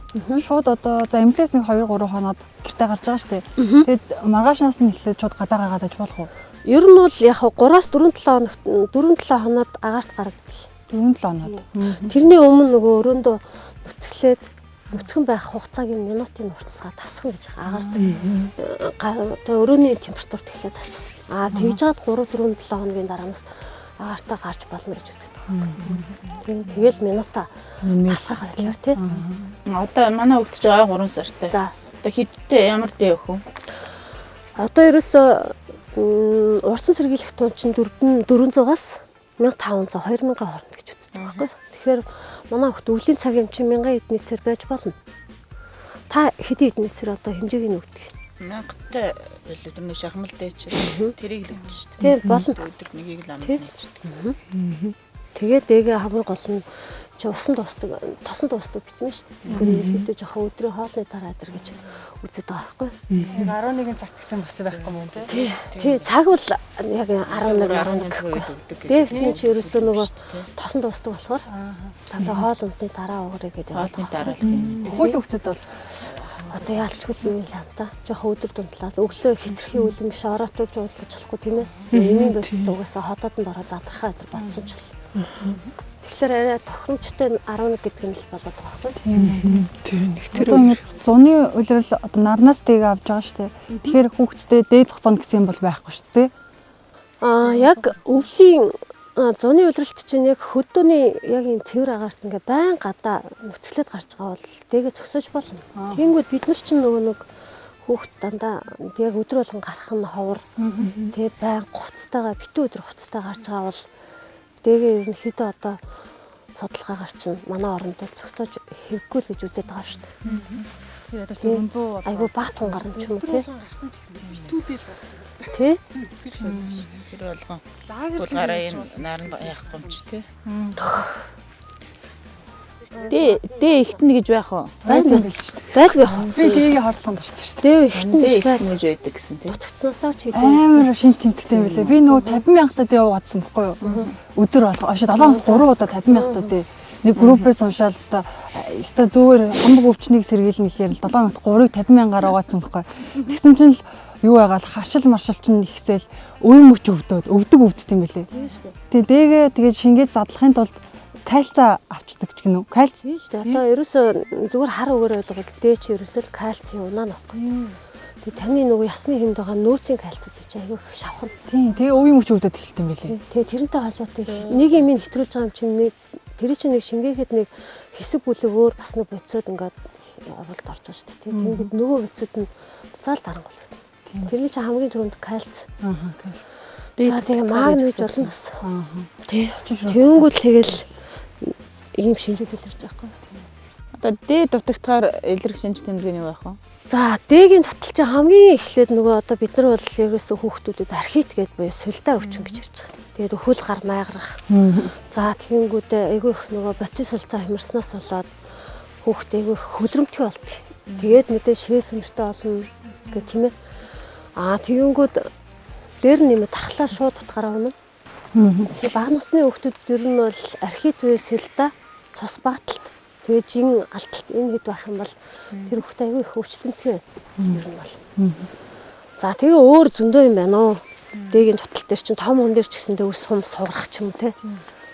шууд одоо за эмнэлээс нэг 2 3 хоноод гэртээ гарч байгаа шүү дээ. Тэгээд маргаашнаас нь эхлээд шууд гадаа гаргаад аж болох уу? Ер нь бол яг 3-аас 4-7 хоногт 4-7 хоноод агаарт гаргадал. 4-7 хоноод. Тэрний өмнө нөгөө өрөөндөө нүцгэлээд нүцгэн байх хугацааг нь минутын уртсгаа тасгах гэж агаарт. Одоо өрөөний температурт эхлээд тасах. Аа тэгж жаад 3-4-7 хоногийн дараанаас агаартаа гарч болно гэж үздэг. Тийм тэгэл минута тасгах байдлаар тий. Одоо манай хүүхд чинь 3 сартай. За одоо хэдтэй ямар дэ өгөх вэ? Одоо ерөөсөө урсан сэргийлэх тун чинь 400-аас 1500 2000 хооронд гэж үздэг байхгүй. Тэгэхээр манай хүүхд өвлийн цаг юм чинь 1000 эднийцээр байж болно. Та хэдий эднийцээр одоо хэмжээг нь өгдөг? 1000-тай байлуу тэр нэг шахмал дээр чи тэрийг л өгдөө шүү дээ. Тийм болно. Өдөр нэгийг л амт нээчдэг. Тэгээд дэгээ хамгийн гол нь чи усан дуустдаг, тосон дуустдаг битмэн шүү дээ. Тэр ерөнхийдөө жоохон өдрийн хоолны дараа өдр гэж үздэг байгаа байхгүй. Яг 11 цагт гэсэн бас байхгүй мөн тий. Тий, цаг бол яг 11 11 гэхгүй. Д витамин чи ерөөсөө нөгөө тосон дуустдаг болохоор дандаа хоол ундны дараа уурыг гэдэг. Хоолны дараа л юм. Хөл хөвгтөд бол одоо яалчгүй юм л ам та. Жоохон өдөр дундлаа. Өглөө хитрхи үлэн биш ороотуулж уудлаж болохгүй тийм ээ. Эмийн бодис угаасаа хотоодонд ороо задрахаа өдр бодсон ч л. Тэгэхээр арай тохиромжтой 11 гэдэг нь л болоод байгаа байхгүй. Тийм. Тийм нэг тэр ингээд зуны улирал одоо нарнаас дээг авч байгаа шүү дээ. Тэгэхээр хүүхдтэй дээд зогсооно гэсэн юм бол байхгүй шүү дээ. Аа яг өвлийн зуны улиралт чинь яг хөдөөний яг юм цэвэр агаарт ингээ байн гадаа нүцгэлээд гарч байгаа бол дэгээ зөксөж болно. Тиймгүүд бид нар чинь нөгөө нэг хүүхд дандаа яг өдөр болгон гарах нь ховор. Тэгээд байн хувцастайгаа битүү өдөр хувцастай гарч байгаа бол дэгээ ерөнхийдөө одоо судалгаагаар чинь манай оронд бол зохицож хэрэггүй л гэж үзээд байгаа шүү дээ. Тэр одоо 400 айгу бага тун гарна ч юм уу тий. Гарсан ч гэсэн битүүлээл гарч байгаа. Тий. Тэр болгон тулгаараа энэ наранд яахгүй юм чи тий. Дэ дэ ихтэн гэж байх уу? Байлгүй шүү дээ. Байлгүй яах вэ? Би дэгийн хордлогонд орсон шүү дээ. Дэ ихтэн гэж байх гэж байдаг гэсэн тий. Дутагдсанасаа ч гэдэг. Амар шинж тэмдэгтэй юм билээ. Би нөгөө 50 мянгатаа дэ уугаадсан бохгүй юу? Өдөр болго. Ашиг 7 хоногт 3 удаа 50 мянгатаа дэ. Нэг группээс уншаал өста зүгээр хамаг өвчнийг сэргийлнэ гэхээр л 7 хоногт 3-ыг 50 мянгаар угаадсан бохгүй. Тэгсэн чинь л юу ягаал харшил маршил чинь ихсэл үе мөч өвдөд өвдөг өвддөг юм билээ. Тэгээ дэгээ тэгээд шингээд задлахын тулд кальци авчдаг ч гинүү. Кальци тийм шүү дээ. Одоо ерөөсөө зүгээр хар үгээр ойлгвол дэ чи ерөөсөө л кальци унаа нөхгүй. Тэгээ таны нөгөө ясны хэмд байгаа нөөцийн кальцид чи айгүй их шавхна. Тийм. Тэгээ үе мөч өвдөд эхэлт юм билээ. Тэгээ тэрнтэй холбоотой нэг юм хэтрүүлж байгаа юм чинь нэг тэр чинь нэг шингээхэд нэг хэсэг бүлэг өөр бас нэг бодисод ингээд оролд орж байгаа шүү дээ. Тэнгүүд нөгөө бодисод нь буцаал дарангуулдаг. Тэрний чинь хамгийн түрүүнд кальци. Аа, кальци. За тэгээ магнез болно бас. Тий. Тэнгүүд тэгэл ийм шинжүүд илэрч байгаа байхгүй. Одоо дэ дутагдахаар илэрх шинж тэмдэг нь юу байх вэ? За дэгийн дутал чинь хамгийн эхлээд нөгөө одоо бид нар бол ерөөсөө хүүхдүүдэд архит гэдээ буюу сулдаа өвчин гэж ярьж байгаа. Тэгээд өхөл гар майгарах. За тэгэнгүүтээ айгүй их нөгөө бодис сулцаа хямарснаас болоод хүүхд айгүй их хөлрөмтгий болдог. Тэгээд мэдээ шээс өмөртэй болно гэх тийм ээ. Аа тэгэнгүүт дээр нь юм тархлаа шууд утгаараа унана. Тэгээ бага насны хүүхдүүд ер нь бол архит буюу сулдаа цус багталт тэгээ жин алталт энэ хэд байх юм бол тэр хүүхд айгүй их өвчлөмтгий ер нь бол. За тэгээ өөр зөндөө юм байна уу. Дэгийн тутал дээр чинь том хүн дээр ч гэсэндээ өс хум сугарах ч юм те.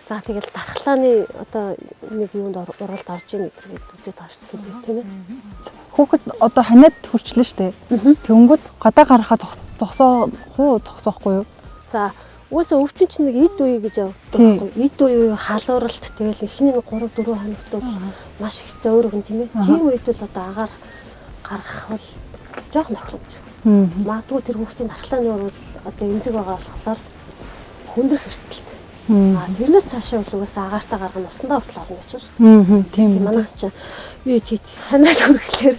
За тэгэл дархлааны одоо нэг юунд уралд орж ийн гэдэргээд үзээд харсан юм тийм ээ. Хүүхэд одоо ханиад хүрчлээ штэ. Тэнгүүд гадаа гарахаа зогсоох уу зогсоохгүй юу? За угаасаа өвчин чинь нэг эд үе гэж явагддаг байхгүй. Эд үе халууралт тэгэл эхний 3 4 хоногт бол маш их зөөргөн тийм ээ. Тийм үед бол одоо агаар гаргах бол жоохон тохиромж. Магадгүй тэр хүүхдийн дархлааны урал одоо эмзэг байгаа болохоор хүндрэх эрсдэлтэй. Аа тэрнээс цаашаа бол угаасаа агаартай гаргана усандаа хүртэл орно гэж байна шүү дээ. Аа тийм. Манайх чинь би тий ханаад хүргэлээр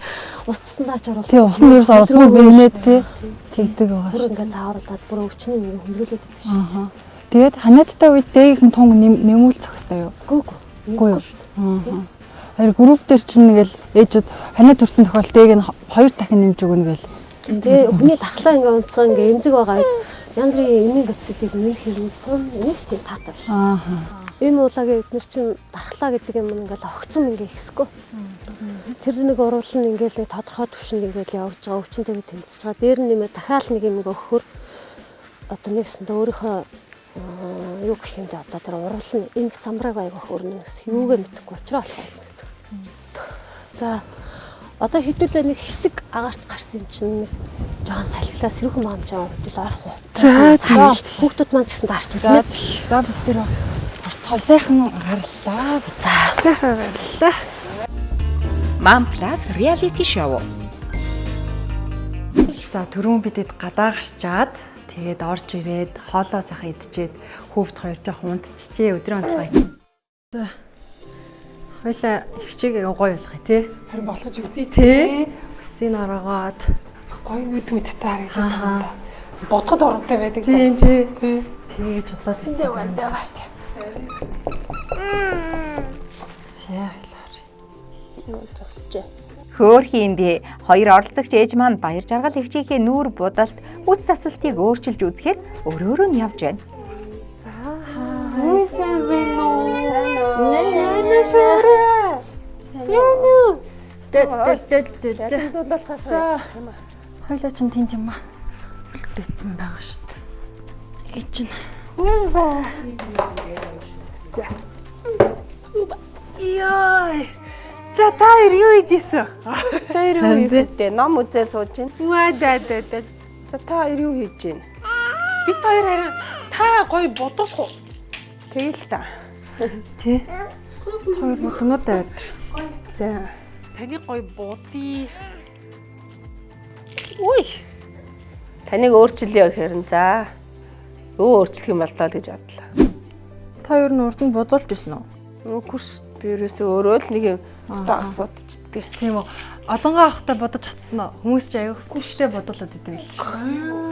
ус цусандаа ч оруулах. Тий усны ерөөс ордгүй бинэ тий тэгдэг байгаа шүү. Бүр ингээд цааруулаад бүр өвчнөө ингээд хөндрүүлээд идэв шүү. Аа. Тэгээд ханиадтай үед дээгийнхэн тун нэмүүл зохистой юу? Үгүй үгүй. Үгүй юу. Аа. Хоёр групп дээр чинь нэгэл ээжүүд ханиад төрсэн тохиолдолд дээг нь хоёр дахин нэмж өгнө гэл. Тэгээ хүний дархлаа ингээ унтсан ингээ эмзэг байгаа янз бүрийн эмийн бодисыг нэмэх юм нэг тийм таатай биш. Аа. Эм уулагийн эднэр чинь дархлаа гэдэг юм ингээл огцом ингээ ихсэхгүй. Тэр нэг уруул нь ингээл нэг тодорхой түвшинд ингээл явж байгаа өвчнтэйгээ тэмцэж байгаа. Дээр нь нэмээ дахиад нэг юм ингээ өгөхөр одоо нэгсэндээ өөрийнхөө юу гэх юм бэ одоо тэр уруул нь эмх замбрааг айгүйх өрнө гэсэн юугээ мэдэхгүй учраас болох юм гэсэн. За одоо хэдүүлээ нэг хэсэг агаарт гарсан юм чинь нэг жоон салхилаа сэрүүхэн маам жаа хэдүүл орох уу. За за хүүхдүүд маань ч гэсэн даарчин тийм ээ. За бүгд орцгой сайхан гарлаа. За сайхан гарлаа. Mom Plus Reality Show. За түрүүн бидэд гадаа гарчаад тэгээд орж ирээд хоолоо сайхан идчихэд хүүхд хоёр жоохон унтчихжээ өдрийн унтлагаа. За хоёлаа хичээг гоё болгоё тий. Харин болгож үзье тий. Үсийг ороогоод гоё нүд мэдтэй харагдаад байгаа юм да. Бодгод оронтой байдаг. Тийм тий. Тэгэж удаад ирсэн. За хоёлаа. Юу зогсожээ. Хөөхий юм бэ. Хоёр оролцогч ээж маань баяр жаргал эгчийнхээ нүүр будалт үс засалтыг өөрчилж үзэхээр өөрөөрөө нь явж байна. За. Сайн байна уу? Сайн уу? Сайн уу? Тэ тэ тэ тэ. Залдуулаад цаашаа явчих юм аа. Хоёлаа чинь тэнд юм аа. Үлдээсэн байгаа шүү дээ. Ээж чинь. За. Яй. За та хоёр юу хийж исэн? За хоёр юу хийж вэ? Ном үзээ сууж байна. Үа да да да. За та хоёр юу хийж байна? Бид хоёр харин та гоё бодуулах уу? Тэгэл та. Тий. Хоёр будгнууд аваад ирсэн. За. Таны гоё будъя. Үй. Таныг өөрчилье гэхээр нь за. Юу өөрчлөх юм бол таа л гэж бодлоо. Та ер нь урд нь бодуулж ирсэн үү? Үгүй шүү. Би ерөөсөө өөрөө л нэг юм дагс бодчихдгийг. Тийм үү. Одонгоо авахтаа бодож чадсан уу? Хүмүүс ч аягүй хүчтэй бодуулаад идэв л.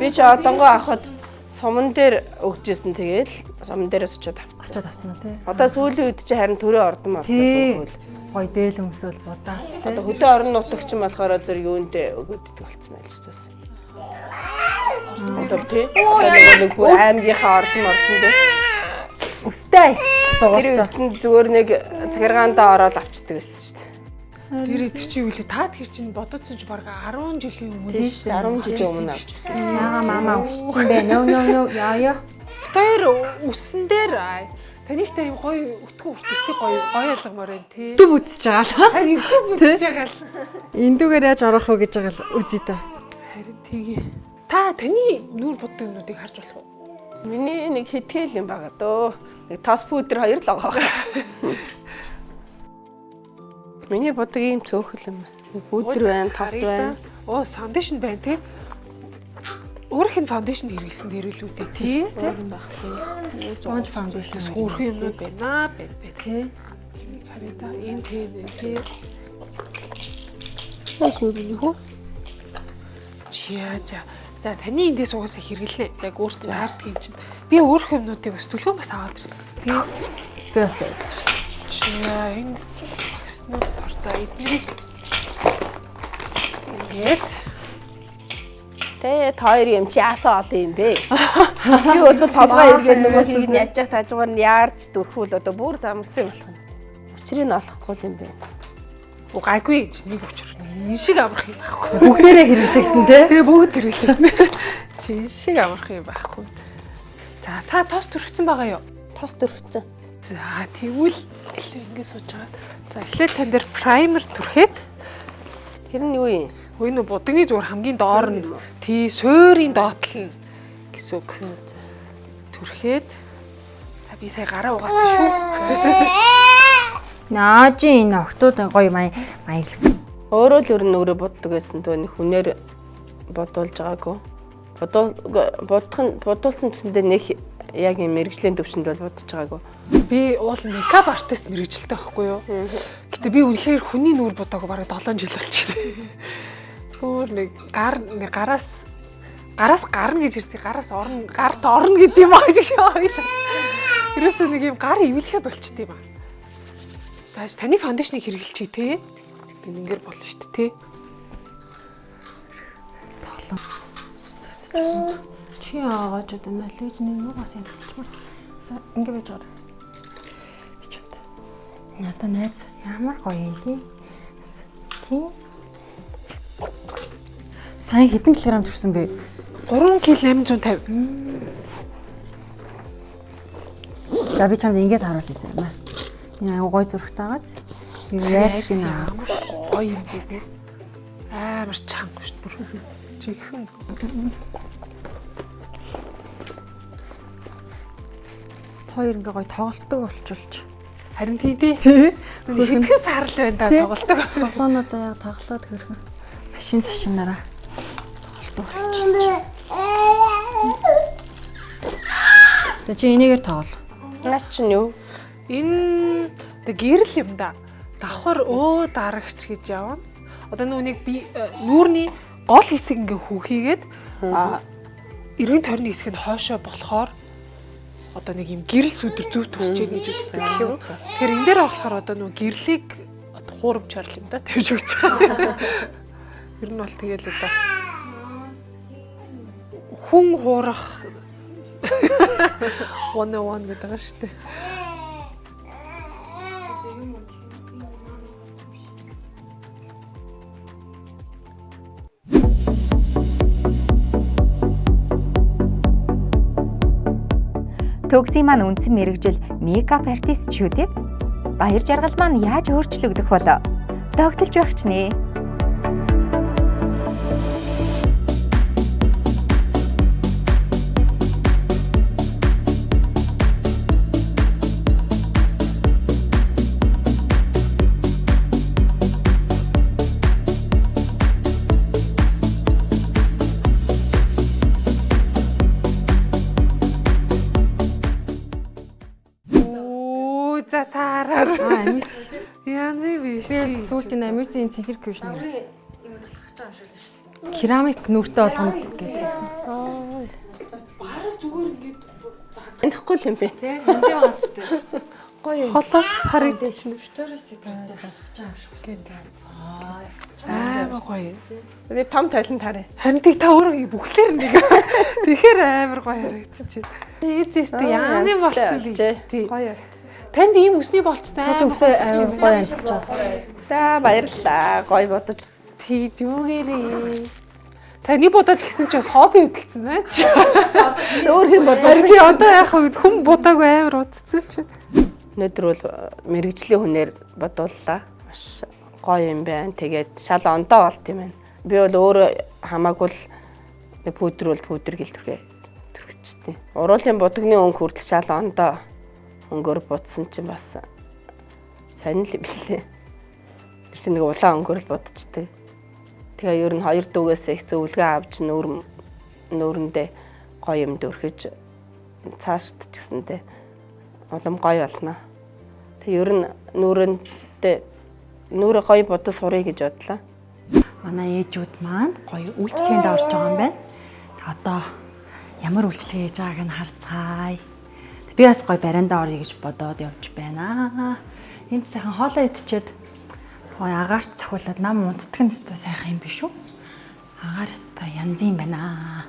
Би ч одонгоо авахад суман дээр өгчээсэн тэгэл суман дээрээс очиод авчихсан. Очиод авсан уу тий? Одоо сүүлийн үед чи харин төрөө ордон орлоо сүүл. Гоё дээл өмсөөл будаал тий. Одоо хөдөө орон нутагч юм болохоор зэрэг юундээ өгөөд идэг болцсон байл шүү дээ. Одоо тий. Одоо нэг бүр аймгийнхаа ордон ордон дээр өстэй айс суугуулч. Тэр чинь зүгээр нэг захиргаандаа ороод авчдаг байсан шүү дээ. Тэр чи юу лээ? Та тэр чинь бодоцсон чи баг 10 жилийн өмнө тийм шүү дээ. 10 жилийн өмнө авчихсан. Яга мама өссөн бэ? Нөө нөө нөө яа яа. Хоёр өссөн дээр танихтай юм гоё өтгөн урт өсийг гоё гоё ялгамаар байна тий. YouTube үзэж байгаа л. Харин YouTube үзэж байгаа л. Эндүүгээр яаж орох уу гэж байгаа л үзье та. Харин тгий. Та таны нүүр буддаг юмнуудыг харж болох уу? Миний нэг хитгэл юм байгаа дөө. Нэг тос пүүдэр хоёр л байгаа. Миний будаг ийм цөөхөл юм. Нэг пүүдэр байна, тос байна. Оо, foundation байна тий. Өөрийнх нь foundation хэрэглэсэн дэрэлүү дээ тий. Sponge foundation хөөрхөн юмнууд байна байна тий. Харъя та энэ тий тий. Үгүй юу? Чаа чаа. За таны эндээс угаасаа хэрэглэнэ. Яг өөртөө таардаг юм чинь. Би өөрөх юмнуудыг өс төлгөө бас аваад ирсэн тий. Би бас аваад ирсэн. Чаа энэ багснууд ор за эднэрийг ингээд Тэ та хоёр юм чи яасаа олон юм бэ? Би бол толгой эргээд нөгөөхийг нь яаж тажуугаар нь яарч дөрхүүл одоо бүр замарсан юм болох нь. Учрыг нь олохгүй юм байна. Гайгүй гэж нэг учир энэ шиг амарх юм байхгүй. Бүгдээрээ хэрэглэгдэн тэ. Тэгээ бүгд хэрэглэгдэн. Чи энэ шиг амарх юм байхгүй. За та тос төрөгцөн байгаа юу? Тос төрөгцөн. За тэгвэл илүү ингэ сууж байгаа. За эхлээд тань дээр праймер түрхэд. Тэр нь юу юм? Үгүй нүү будагны зүгээр хамгийн доор нь тий суурийн доотлол нь гэсэн үг. Түрхэд. За би сая гараа угаацсан шүү. Наажи энэ октод гоё маяглаг. Өөрөө л ер нь өөрөө боддог байсан дөө нэг хүнээр бодуулж байгаагүй. Бодох нь бодуулсан гэсэндээ нэг Яг юм мэрэгжлийн төвшөнд бол будаж байгаагүй. Би уул makeup artist мэрэгжилтэй байхгүй юу? Гэтэ би үнэхээр хүний нүүр будаагүй бараг 7 жил болчихлоо. Өөр нэг гар нэг гараас гарна гэж ирсэн. Гараас орно, гарт орно гэдэг юм аа гэж ойлаа. Ерөөсөө нэг юм гар ивлэхэ болчт юм аа. За таны foundation ыг хэрэглэчихье те. Би ингэр болно шүү дээ те. Тоглон. Чи яагаад ч одоо налиж нэг нугас янзчмаар. За ингэ байж байгаа. Би чамд. Надаа найз ямар гоё юм тий. Тий. Сайн хэдэн килограмм төрсөн бэ? 3 кг 850. За би чамд ингэж харуулъя зэ. Энэ айгу гоё зурагтай байгааз. Би яарч гинэ. Ямар гоё юм бэ? Амар чанга шүү дээ. Жинхэнэ. Хоёр ингээ гоё тоглолтог болчулж. Харин тий дээ. Хэдхэн сар л байна да тоглолтог. Тоглоонуудаа яг тоглоод хөрхөн. Машин цашинараа тоглолтог болчулж. За чи энийгээр тоглол. Наа чинь юу? Энэ гэрэл юм да. Давхар өө дарагч гэж явна. Одоо нүунийг би нүүрний гол хэсэг ингээ хүүхийгээд эргэн тойрны хэсэг нь хойшоо болохоор одоо нэг юм гэрэл сүдэр зөв төсөж яах гэж үздэг гэх юм. Тэгэхээр энэ дээр болохоор одоо нүү гэрлийг хуурамчаар л юм да тавьж өгч байгаа. Ер нь бол тэгэл одоо хүн хуурах 101 гэдэг байгаа шүү дээ. Төгсийн маань үндсэн мэрэгжил makeup artist шүү дээ. Баяр жаргал маань яаж өөрчлөгдөх болов? Догдолж байх ч нэ. За таараар. Амис. Янз биш. Би сүүлд энэ амисын цэнхэр кюшн юм талхаж байгаа юм шиг л шүү дээ. Керамик нүүртэй болгоно гэлээ. Бараг зүгээр ингээд Танихгүй юм бэ. Тэ, хэнтэй баацтай. Гоё юм. Холоос харагдчихна. Victoria's Secret-тэй талхаж байгаа юм шиг гэдэг. Амар гоё. Би том талент харъя. Харин тийг та өөрөө бүхлээр нэг. Тэгэхээр амар гоё харагдчих. Эзэстэй янз юм болцсон л тий. Гоё. Танд ийм өсний болцсон Чи үсээ амар гоё амжилж байсан. За баярлалаа. Гоё бодож. Тий зүгээрээ. За нэг удаад гисэн чи бас хобби хөдөлсөн аа чи. Зөөр хэм бодож. Харин тий одоо яах вэ? Хүн будаагүй амар удцсан чи. Өнөөдөр бол мэрэгжлийн хүнээр бодууллаа. Маш гоё юм байна. Тэгээд шал ондоо болт юм байна. Би бол өөрөө хамаагүй л пүүдэр бол пүүдэр гэл төрхөө төрхөчтэй. Уруулын будагны өнгө хүртэл шал ондоо өнгөөр будсан чинь бас сонин л юм билээ. Тэр чинь нэг улаан өнгөөр л будчихдээ. Тэгээ ер нь хоёр дүүгээс их зөвлөгөө авч нүүрэндээ гоё юм дөрхөж цаашд ч гэсэндээ улам гоё болно. Тэг ер нь нүүрэндээ нүрэ гоё бодож сурыг гэж бодлоо. Манай ээжүүд маань гоё үйлчлэгээнд орж байгаа юм байна. Одоо ямар үйлчлэгээ хийж байгааг нь харцгаая. Би бас гоё бариандаа орё гэж бодоод явж байна. Энд сайхан хоолоо идчихэд гоё агаарт цахиулаад нам унтдаг нь өстой сайхан юм биш үү? Агаар өстой янз юм байна.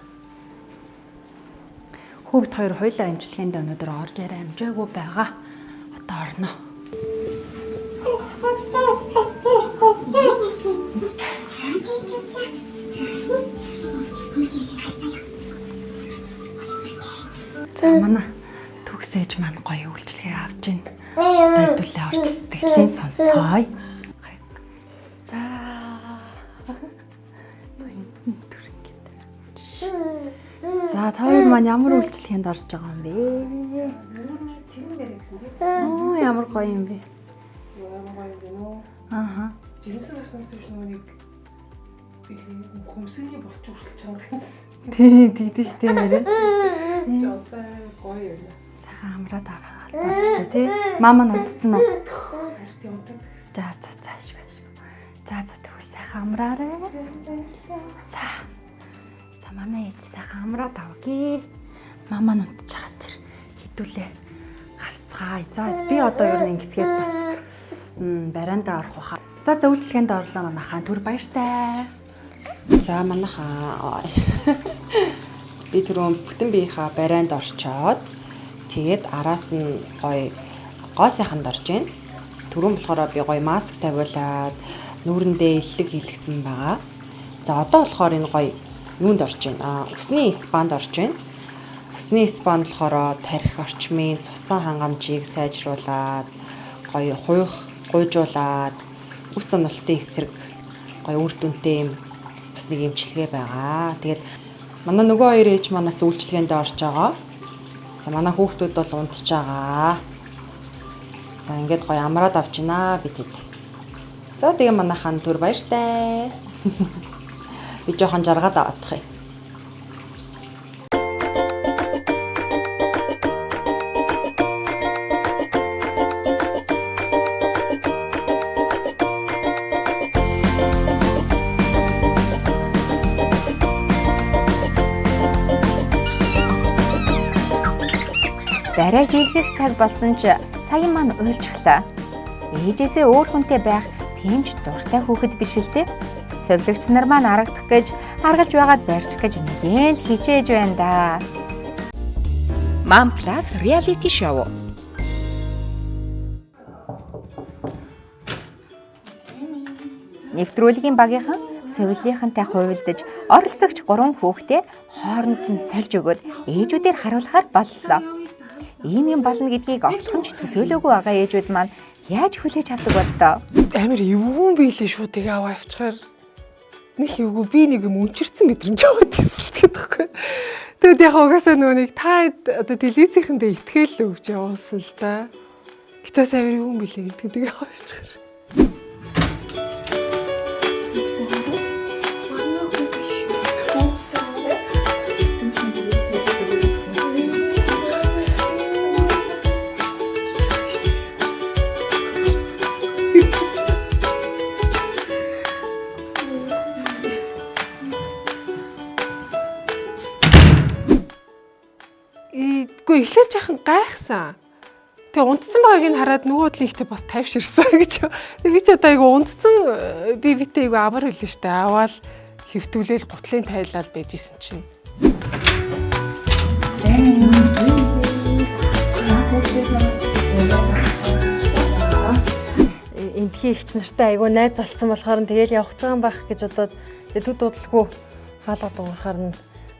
Хүүхд хоёр хоёлаа амжилтанд өнөөдөр орж яриа амжаагүй байгаа. Одоо орно. За манай төгс ээж маань гоё үйлчлэгээ авч байна. Одоо хэдүүлээ орж сэтгэлийн сонсцгоё. За. За энд нь төр ингээд. За та хоёр маань ямар үйлчлэгээнд орж байгаа юм бэ? Оо ямар гоё юм бэ? Ямар гоё юм бэ нөө? Ааха. Жирэмсэн гарснаас биш нөгөө нэг хөмсөний болчих хүртэл чанар гэсэн. Тий, тэгдэж штэ нэрээ. Гоё юм. Сайхан амраад авах болчихтой тий. Мама нь унтцсан уу? За за за ашиг ашиг. За за тэгвэл сайхан амраарай. За. За манай ээж сайхан амраад авъя. Мама нь унтж байгаа тэр хідүүлээ гарцгаая. За би одоо ер нь ингэсгээд бас бариандаа орох байхаа. За за үйлчлэгээнд орлоо манайхаа. Түр баяртай. За манайхаа би түрүүн бүтэн биеийнхаа барианд орчоод тэгээд араас нь гоё гоо сайханд орж байна. Түрүүн болохоор би гоё маск тавиулаад нүүрэндээ эллэг хийлгсэн байгаа. За одоо болохоор энэ гоё юунд орж байна? Үсний спанд орж байна. Үсний спанд болохоор тарих орчмын цусан хангамжийг сайжруулад гоё хуйх гуйжуулаад үс уналтын эсрэг гоё үр дүнтэй юм бас нэг эмчилгээ байгаа. Тэгээд манай нөгөө хоёр ээж манаас үйлчилгээнд орж байгаа. За манай хүүхдүүд бол унтж байгаа. За ингээд гоё амраад авч байна би тэд. За тэгээ манайхан түр баяртай. Би жоохон жаргаад аваадах юм. Барай хийлгэх цаг болсон ч саяхан маань уйлжглаа. Ээжээсээ өөр хүнтэй байх тийм ч дуртай хүүхэд биш л дээ. Совилогч нар маань аргадах гэж аргалж байгаад барьчих гэж нэлээн л хичээж байна да. Mom Plus Reality Show. Нэвтрүүлгийн багийнхан совилынхантай хувилдаж оролцогч 3 хүүхдээ хооронд нь сольж өгөөд ээжүүдээр харуулахаар боллоо. Ийм юм болно гэдгийг огтхон ч төсөөлөөгүй байгаа ээжүүд маань яаж хүлээж авдаг болдоо? Амар эвгүй биелээ шүү тэгээ аваа явчихаар нэг эвгүй би нэг юм өнчирцэн мэдрэмж аваад ирсэн шүү дээ гэхгүй. Тэгэд яг угаасаа нөгөө нэг та одоо телевизийнхэндээ итгээл өгч явуулсан л да. Гэтээс амар эвгүй биелээ гэдэг тэгээ аваа явчихаар. Үгүй эхлээд жаахан гайхсан. Тэгээ унтсан байгааг нь хараад нөгөө бодлын ихтэй бас тайвширсан гэж. Тэгээ би ч одоо айгу унтсан би битээ айгу амар хэлээ штэ. Аваал хэвтүүлээл гутлын тайлал байж исэн чинь. Эндхийн ихч нартай айгу найз болсон болохоор нь тэгэл явах гэж байгаа юм байх гэж бодоод тэгээ төд удалгүй хаалга дуурахаар нь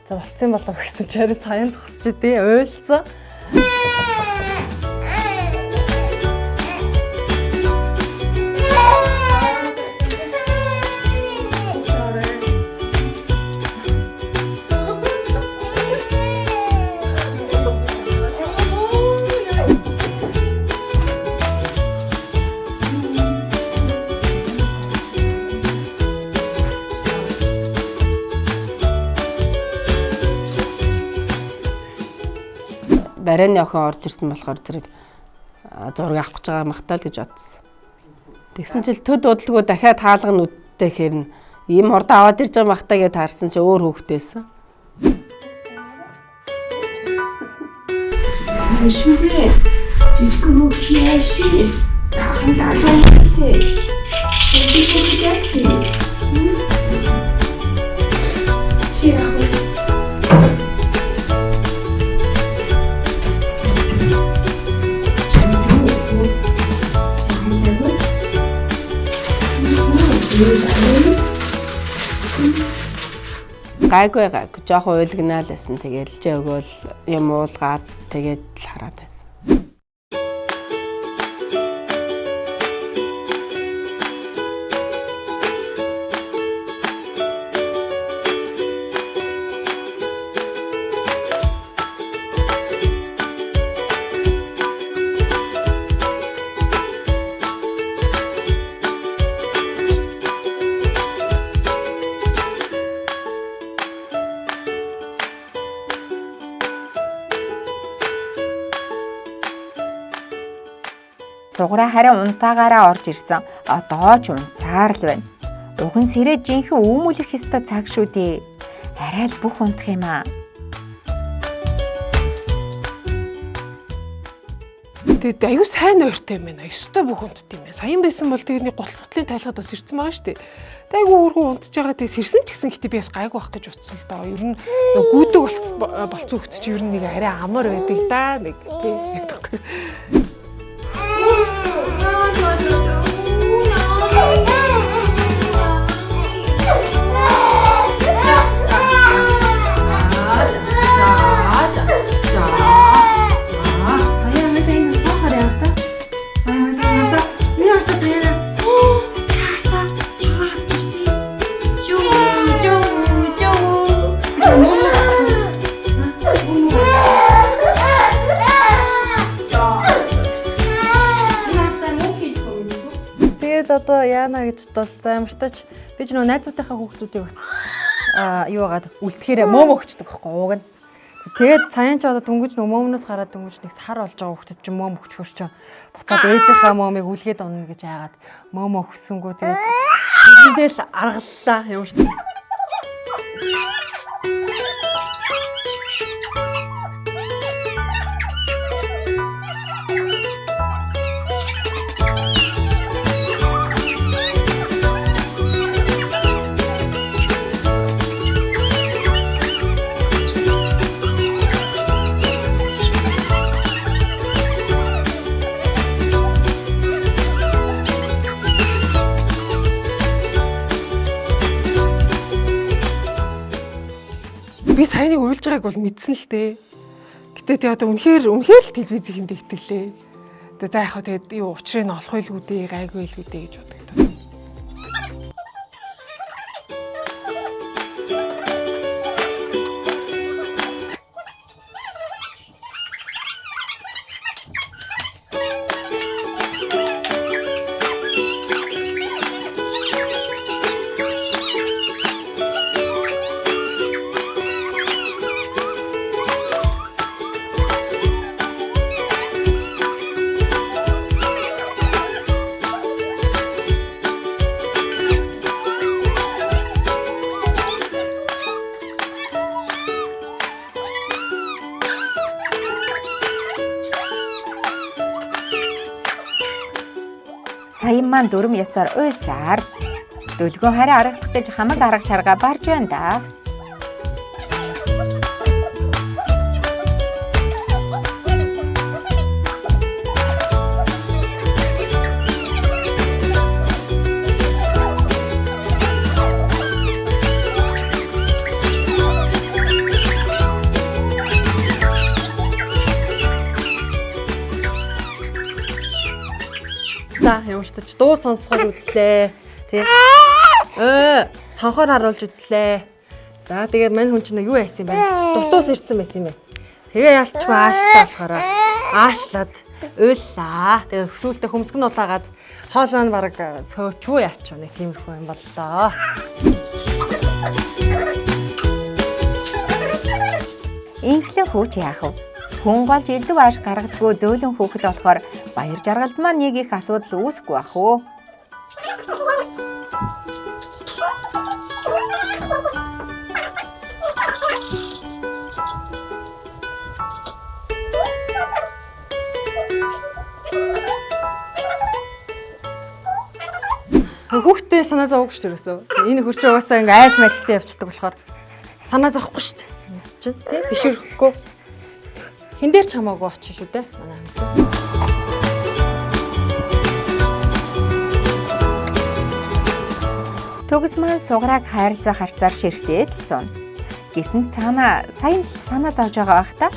за болцсон болов гэсэн чи харин саяхан зогсож идэе уйлцсан. Барайны охин орж ирсэн болохоор зэрэг зураг авах гэж байгаа махтал гэж бодсон. Тэгсэн чил төд удалгүй дахиад хаалга нь үдтэй гэхээр нь ийм хурдан аваад ирж байгаа махтаа гэж таарсан чи өөр хүүхэд байсан. Шүрээ. Жижигхэн хүүхэд яаши. Таахан далуу гэсэн. Жижигхэн хүүхэд яаши. Чи яах вэ? Гайгүй гайгүй. Жохон уйлгнаа л байсан. Тэгэл чи өгөөл юм уулгаад тэгээд л хараад байсан. Сугараа харин унтаагаараа орж ирсэн. Одоо ч унтсаар л байна. Уг нь сэрээ жинхэнэ үүмүүлэх ёстой цаг шүү дээ. Арай л бүх унтах юм аа. Тэгээд аюу сайн ойртой юм байна. Ёстой бүх унтд юм байна. Саяхан байсан бол тэр нэг гутал бутлын тайлхад бас ирсэн байгаа шүү дээ. Тэг айгүй хөргөн унтж байгаа. Тэг сэрсэн ч гэсэн гэтээ би бас гайгүй байх гэж утсан л доо. Ер нь гүйдэг болцсон хөвгт чи ер нь нэг арай амар байдаг да. Нэг тий. Одоо яана гэж бодвол за ямартаач би ч нөгөө найзуудынхаа хүүхдүүдийг бас юу яагаад үлдэхээр мөм өгчдөг байхгүй ууг нь. Тэгээд саяхан ч одоо дөнгөж нөгөө мөмнөөс гараад дөнгөж нэг сар болж байгаа хүүхдэд чинь мөм өгчхөр чинь буцаад ээжийнхаа мөмийг үлгээд унна гэж айгаад мөм өгсөнгөө тэгээд тэрэндээ л аргаллаа ямар ч. Би саяныг уйлж байгааг бол мэдсэн л дээ. Гэтэ тий одоо үнэхээр л телевизийнхэндээ итгэлээ. Тэгээ за яхаа тэгээд юу учрыг нь олох байлгүй дээ, гайгүй байлгүй дээ гэж бодогдоо. Саян маань дүрм ёсоор уйлсаар дөлгөө харин аргах гэж хамаг арга чарга барж байна да. За ямартаач дуу сонсохоор үзлээ. Тэ. Цонхоор харуулж үзлээ. За тэгээ мань хүн чинь юу яасан юм бэ? Дутуус ирсэн байсан юм байна. Тэгээ ялчгүй ааштай болохоор аашлаад уйллаа. Тэгээ сүүлдээ хөмсг нь улаагаад хоолой нь бараг цөөчүү яач нэг тиймэрхүү юм боллоо. Инхлэн хүүч яах вэ? Хүн голж элдв ааш гаргадгүй зөөлөн хүүхэд болохоор баяр жаргалд маань нэг их асуудал үүсэхгүй бах уу? Хүүхдээ санаа зовоогүй шүү дээ ерөөсөө. Энэ хөрч угаасаа ингээ айл майл гэсэн явцдаг болохоор санаа зовхгүй шүү дээ. Чинь тий бишрэхгүй. Хин дээр ч хамаагүй очих шүү дээ. Манай хамт. Төгс маань сугарааг хайрцаг харцаар ширтээд л сууна. Гэсэн цаана саяхан санаа зовж байгаа бах та.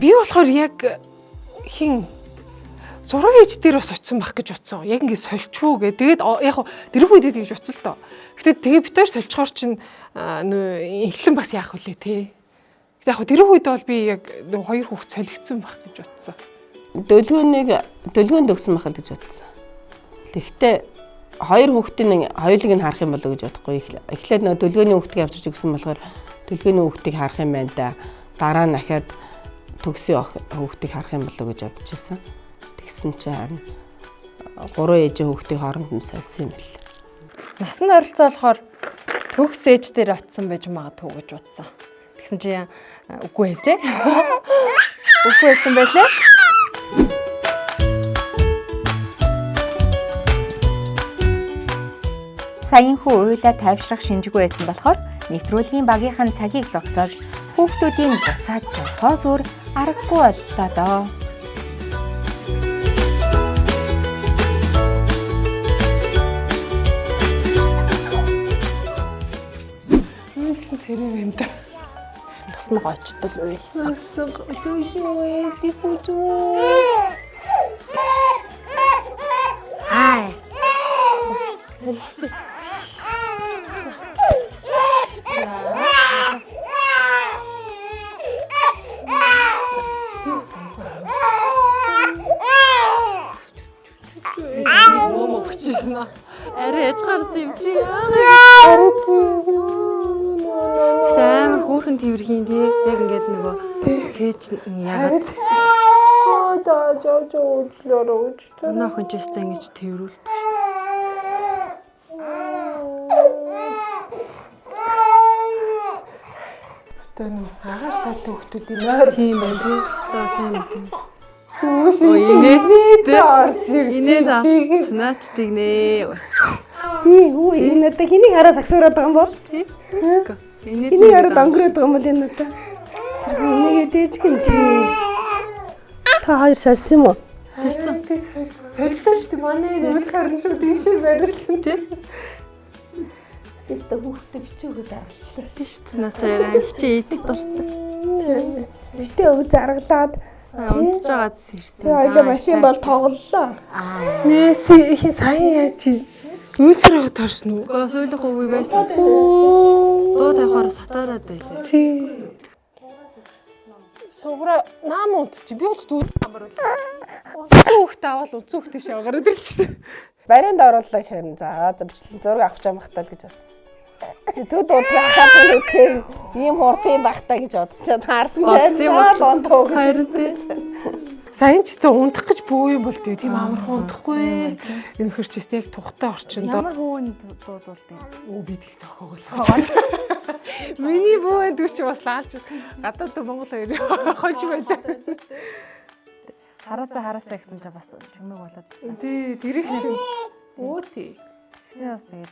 Би болохоор яг хин зураг ээж дээр бас очисон байх гэж утсан. Яг ингэ сольчвуу гэ. Тэгээд яг тэр үед тэгж утсан л доо. Гэтэ тэгээ бид хоёр сольчхоор чинь инхлэн бас яах вүлээ те. Гэтэ яг тэр үед бол би яг хоёр хүүхд солигдсон байх гэж утсан. Дөлгөөнийг дөлгөөнд өгсөн байх л гэж утсан. Тэгэхдээ Хоёр хүүхдийн хоёулыг нь харах юм болоо гэж бодохгүй. Эхлээд нөгөө дөлгөөний хүүхдийг авчирч өгсөн болохоор дөлгөөний хүүхдийг харах юм байна да. Дараа нь дахиад төгсийн хүүхдийг харах юм болоо гэж бодож исэн. Тэгсэн чинь харин гурван ээжийн хүүхдийг хооронд нь сольсон юм байна. Насан ойролцоо болохоор төгс ээж дээр очисон байж магадгүй гэж бодсон. Тэгсэн чинь үгүй байлээ. Үгүй байсан байлээ. Саяын хүү уйлаа тайвшрах шинжгүй байсан болохоор нэвтрүүлгийн багийнхан цагийг зогсоож хүүхдүүдийн буцаад суулгахоос өөр аргагүй боллоо доо. Уйлсан царай байна да. Бас нэг очтол уйлсан. Уйлсан зүшүү дипүзүү. Аа. Солилцсон. Мөм өгчээсэн аа. Арай яж гарсан юм чи. Арай Амар хөөрхөн тэрхийн тий. Яг ингээд нөгөө цээж яагаад Да жоо жоо уучлаарай уучлаарай. Манай охин ч өстой ингэж тэрвэрлдэг шүү дээ. Өстой нөө агаар сайтай хүмүүсийн нойр тийм байна тий. Өстой сайн мэт. Хүүш инээдтэй орж ирж. Инээд авцнаач тэгнэ. Тий, хүү энэ надад хэнийг хараа сагсуураад байгаа юм бол? Тий. Хэнийг хараад өнгөрөөд байгаа юм бол энэ надад. Чирэг энийгээ дээжгэн тий. Та хоёр сольсон юм уу? Сольсон. Солилоо шүү дээ. Манай энэ үл харин шүү дийшээ барилсан тий. Тэстэ хүүхдээ бичээ өгөө заргалчлаа шүү дээ. Нацаа яриа бичээ идэх дуртай. Битээ өг заргалаад унтж байгаад сэрсэн. Тэгээ хоёлоо машин бол тоглолоо. Нээс их сайн яаж Үүсэр таарсан уу? Гэхдээ суулгах үгүй байсан. Дуу тавихаар сатаарад байлаа. Тий. Сугра наам унтчих. Би ч дүү амар байл. Унтсан хүүхдээ аваад унтсан хүүхдээ шав гараад ирчихсэн. Баринд оруулаа гэхээр за за бичлэн зураг авч амхтаа л гэж бодсон. Чи төд удаа хахад үхээр ийм хурд юм бах та гэж бодчиход харсан чинь шал унтаа. Харин тий. Сайн ч тэ унтах гэж бөө юм бол тийм амархан унтахгүй. Энэ хөр ч яг тухтай орчинд ямар хүүн дуудуулд юм? Өө би тэл зохиог л. Миний бөө дүү чи бас лаалж гадаад Монгол хоёр хожж байлаа. Хараацаа хараацаа гэсэн чинь бас чимээг болоод байсан. Тий, тэрийг чинь өө тий. Тэгснээ бас тэгээд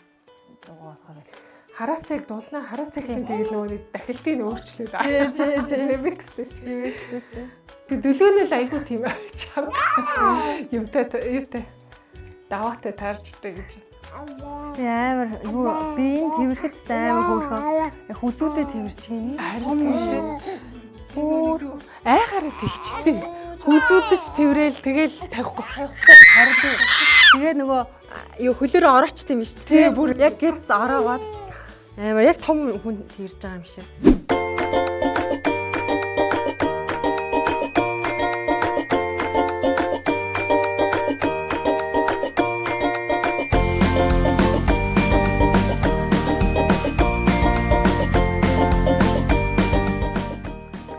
дугуй болохоор хэлсэн. Хараацайг дуулнаа. Хараацайг чинь тэгэл нөгөө нэг дахилтыг нь өөрчлөөд. Тий, тий, тий. Remix лээ. Remix лээ. Тэг дөлөөнөл айгүй тийм чарга. Юмтай юутай. Даваатай таарчтай гэж. Би амар юу би энэ тэрвэрхэд ч амар хөөрхөн. Яг хүзүүдээ тэрвэрч гинэ. Том шиг. Өөр айхаараа тэгчтэй. Хүзүүдэж тэрвэл тэгэл тавихгүй. Тавихгүй. Харин тэгээ нөгөө юу хөлөөрөө ороочт юм биш тий. Бүр яг гэрс ороогоод амар яг том хүн тэрж байгаа юм шиг.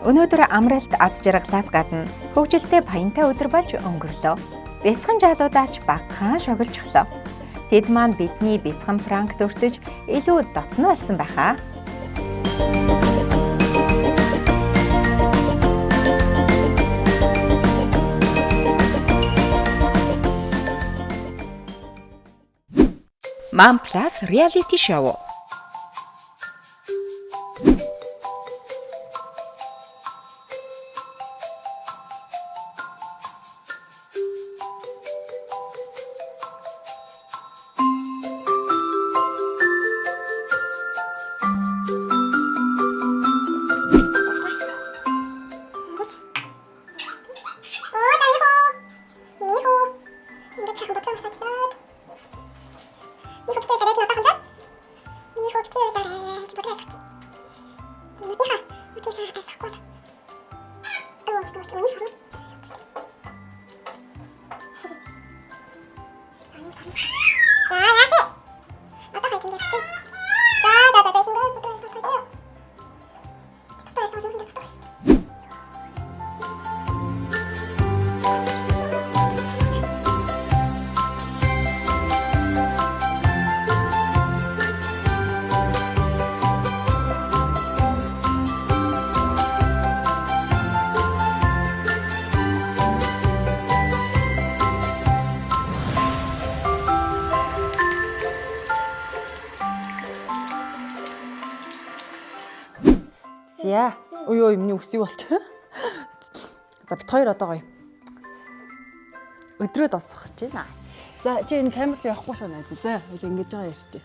Өнөөдөр амралт аз жаргалаас гадна хөгжилтэй паянтай өдөр болж өнгөрлөө. Бяцхан залуудаач багахан шогложхлоо. Тэд маань бидний бяцхан пранк дөртөж илүү дотно болсон байхаа. Mom Plus Reality Show. За За. Ой ой миний үсийг болч. За бит хоёр одоо гоё. Өдрөө досгох гэж байна. За чи энэ камер руу явахгүй шүү найз. За хэл ингэж байгаа ярьчих.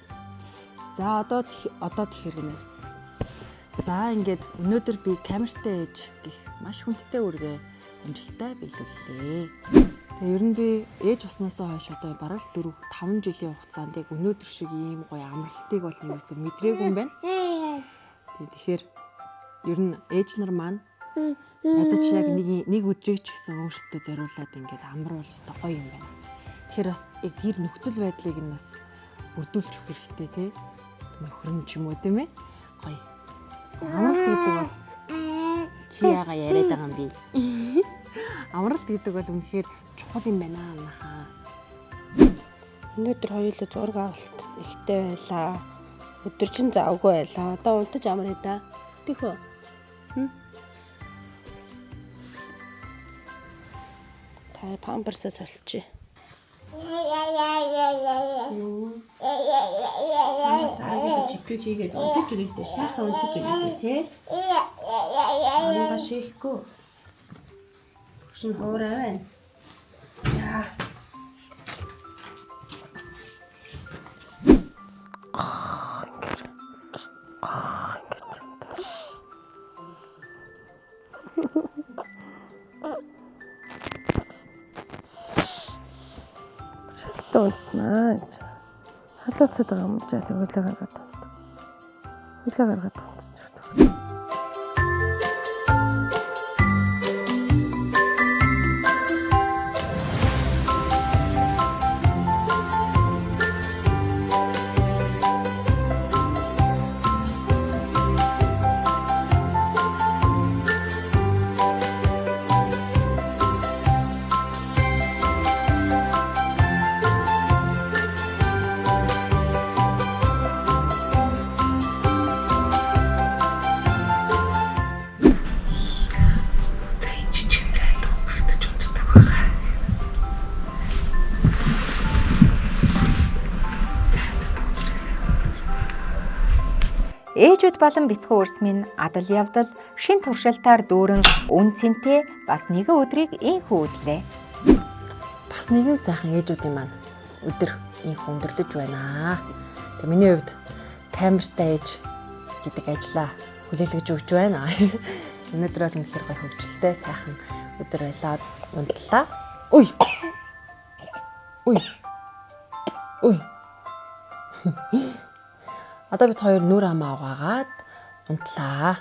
За одоо одоо тэгэхээр гинэ. За ингээд өнөөдөр би камертай ээж гих маш хүндтэй үргээ амжилттай биелүүллээ. Тэгээ ер нь би ээж болсноосоо хойш одоо бараг л 4 5 жилийн хугацаанд яг өнөөдөр шиг ийм гоё амралтыг бол ерөөсөө мэдрээгүй юм байна. Тэгээ тэгэхээр ер нь ээж нар маань ядаж яг нэг өдрийг ч гэсэн өөрсдөө зориулаад ингээд амруул өстой гоё юм байна. Тэгэхээр бас яг тэр нөхцөл байдлыг нь бас бүрдүүлж өгөх хэрэгтэй тий. Нөхөр нь ч юм уу тийм ээ. Гоё. Амралт гэдэг бол чи яага яриад байгаа юм бэ? Амралт гэдэг бол үнэхээр чухал юм байна манайхаа. Өнөөдөр хоёулаа зураг авалт ихтэй байлаа. Өдөр чинь завгүй байлаа. Одоо унтаж амрая да. Тэхөө. Та памперсаа соличих. Аа чипийг хийгээд унтаж өгдөө. Сайхан унтаж өгдөө тий. Ангаа шийхгүй. Хөшин хуурай байна. За. Унтнаа гэж. Халууцаад байгаа юм чи тэг хөлөө гаргаад унт. Хөлөө гаргаад унтчих. Ээжүүд болон бяцхан үрс минь адал явдал шин туршилтаар дүүрэн үн цэнтэй бас нэгэн өдрийг инхүү үдлээ. Бас нэгэн сайхан ээжүүдийн маань өдөр инх өндөрлөж байна. Тэг миний хувьд камертай ээж гэдэг ажлаа хүлээлгэж өгч байна. Өнөөдөр бол үнэхээр гоё хөвгөлтэй сайхан өдөр байлаа. Унтлаа. Үй. Үй. Үй. Одоо бид хоёр нүр амаа угаагаад унтлаа.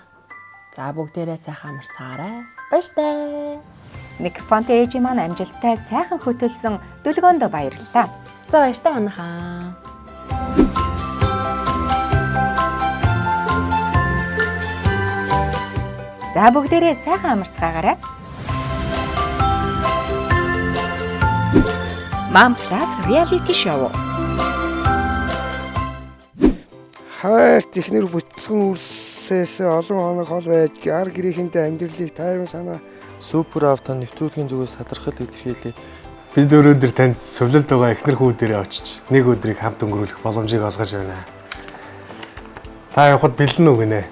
За бүгдээрээ сайхан амарцгаарай. Баяртай. Микрофонтой ээжийн маань амжилттай сайхан хөтөлсөн дүлгөөндөө баярлалаа. За баяртай манайхаа. За бүгдээрээ сайхан амарцгаагаарай. Mom Plus Reality Show. Хайрт ихнэр бүтцэн үрсээс олон хоног хол байж ар гэрийнхэнтэй амьдралыг тайван санаа Супер автон нэвтрүүлгийн зүгээс талархал илэрхийлье. Бид өнөөдөр танд сувлалд байгаа эхнэр хүү дээрээ очиж нэг өдрийг хамт өнгөрүүлэх боломжийг олгож байна. Та явхад бэлэн үү гинэ?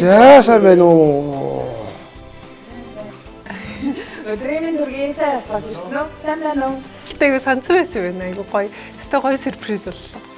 За сайн байна уу? Өдрийн минь төргийн сайн явцгааж ирсэн үү? Сайн байна уу? Гэтэ айгүй санацсан байсан юм байна. Айгүй гоё. Гэтэ гоё сюрприз боллоо.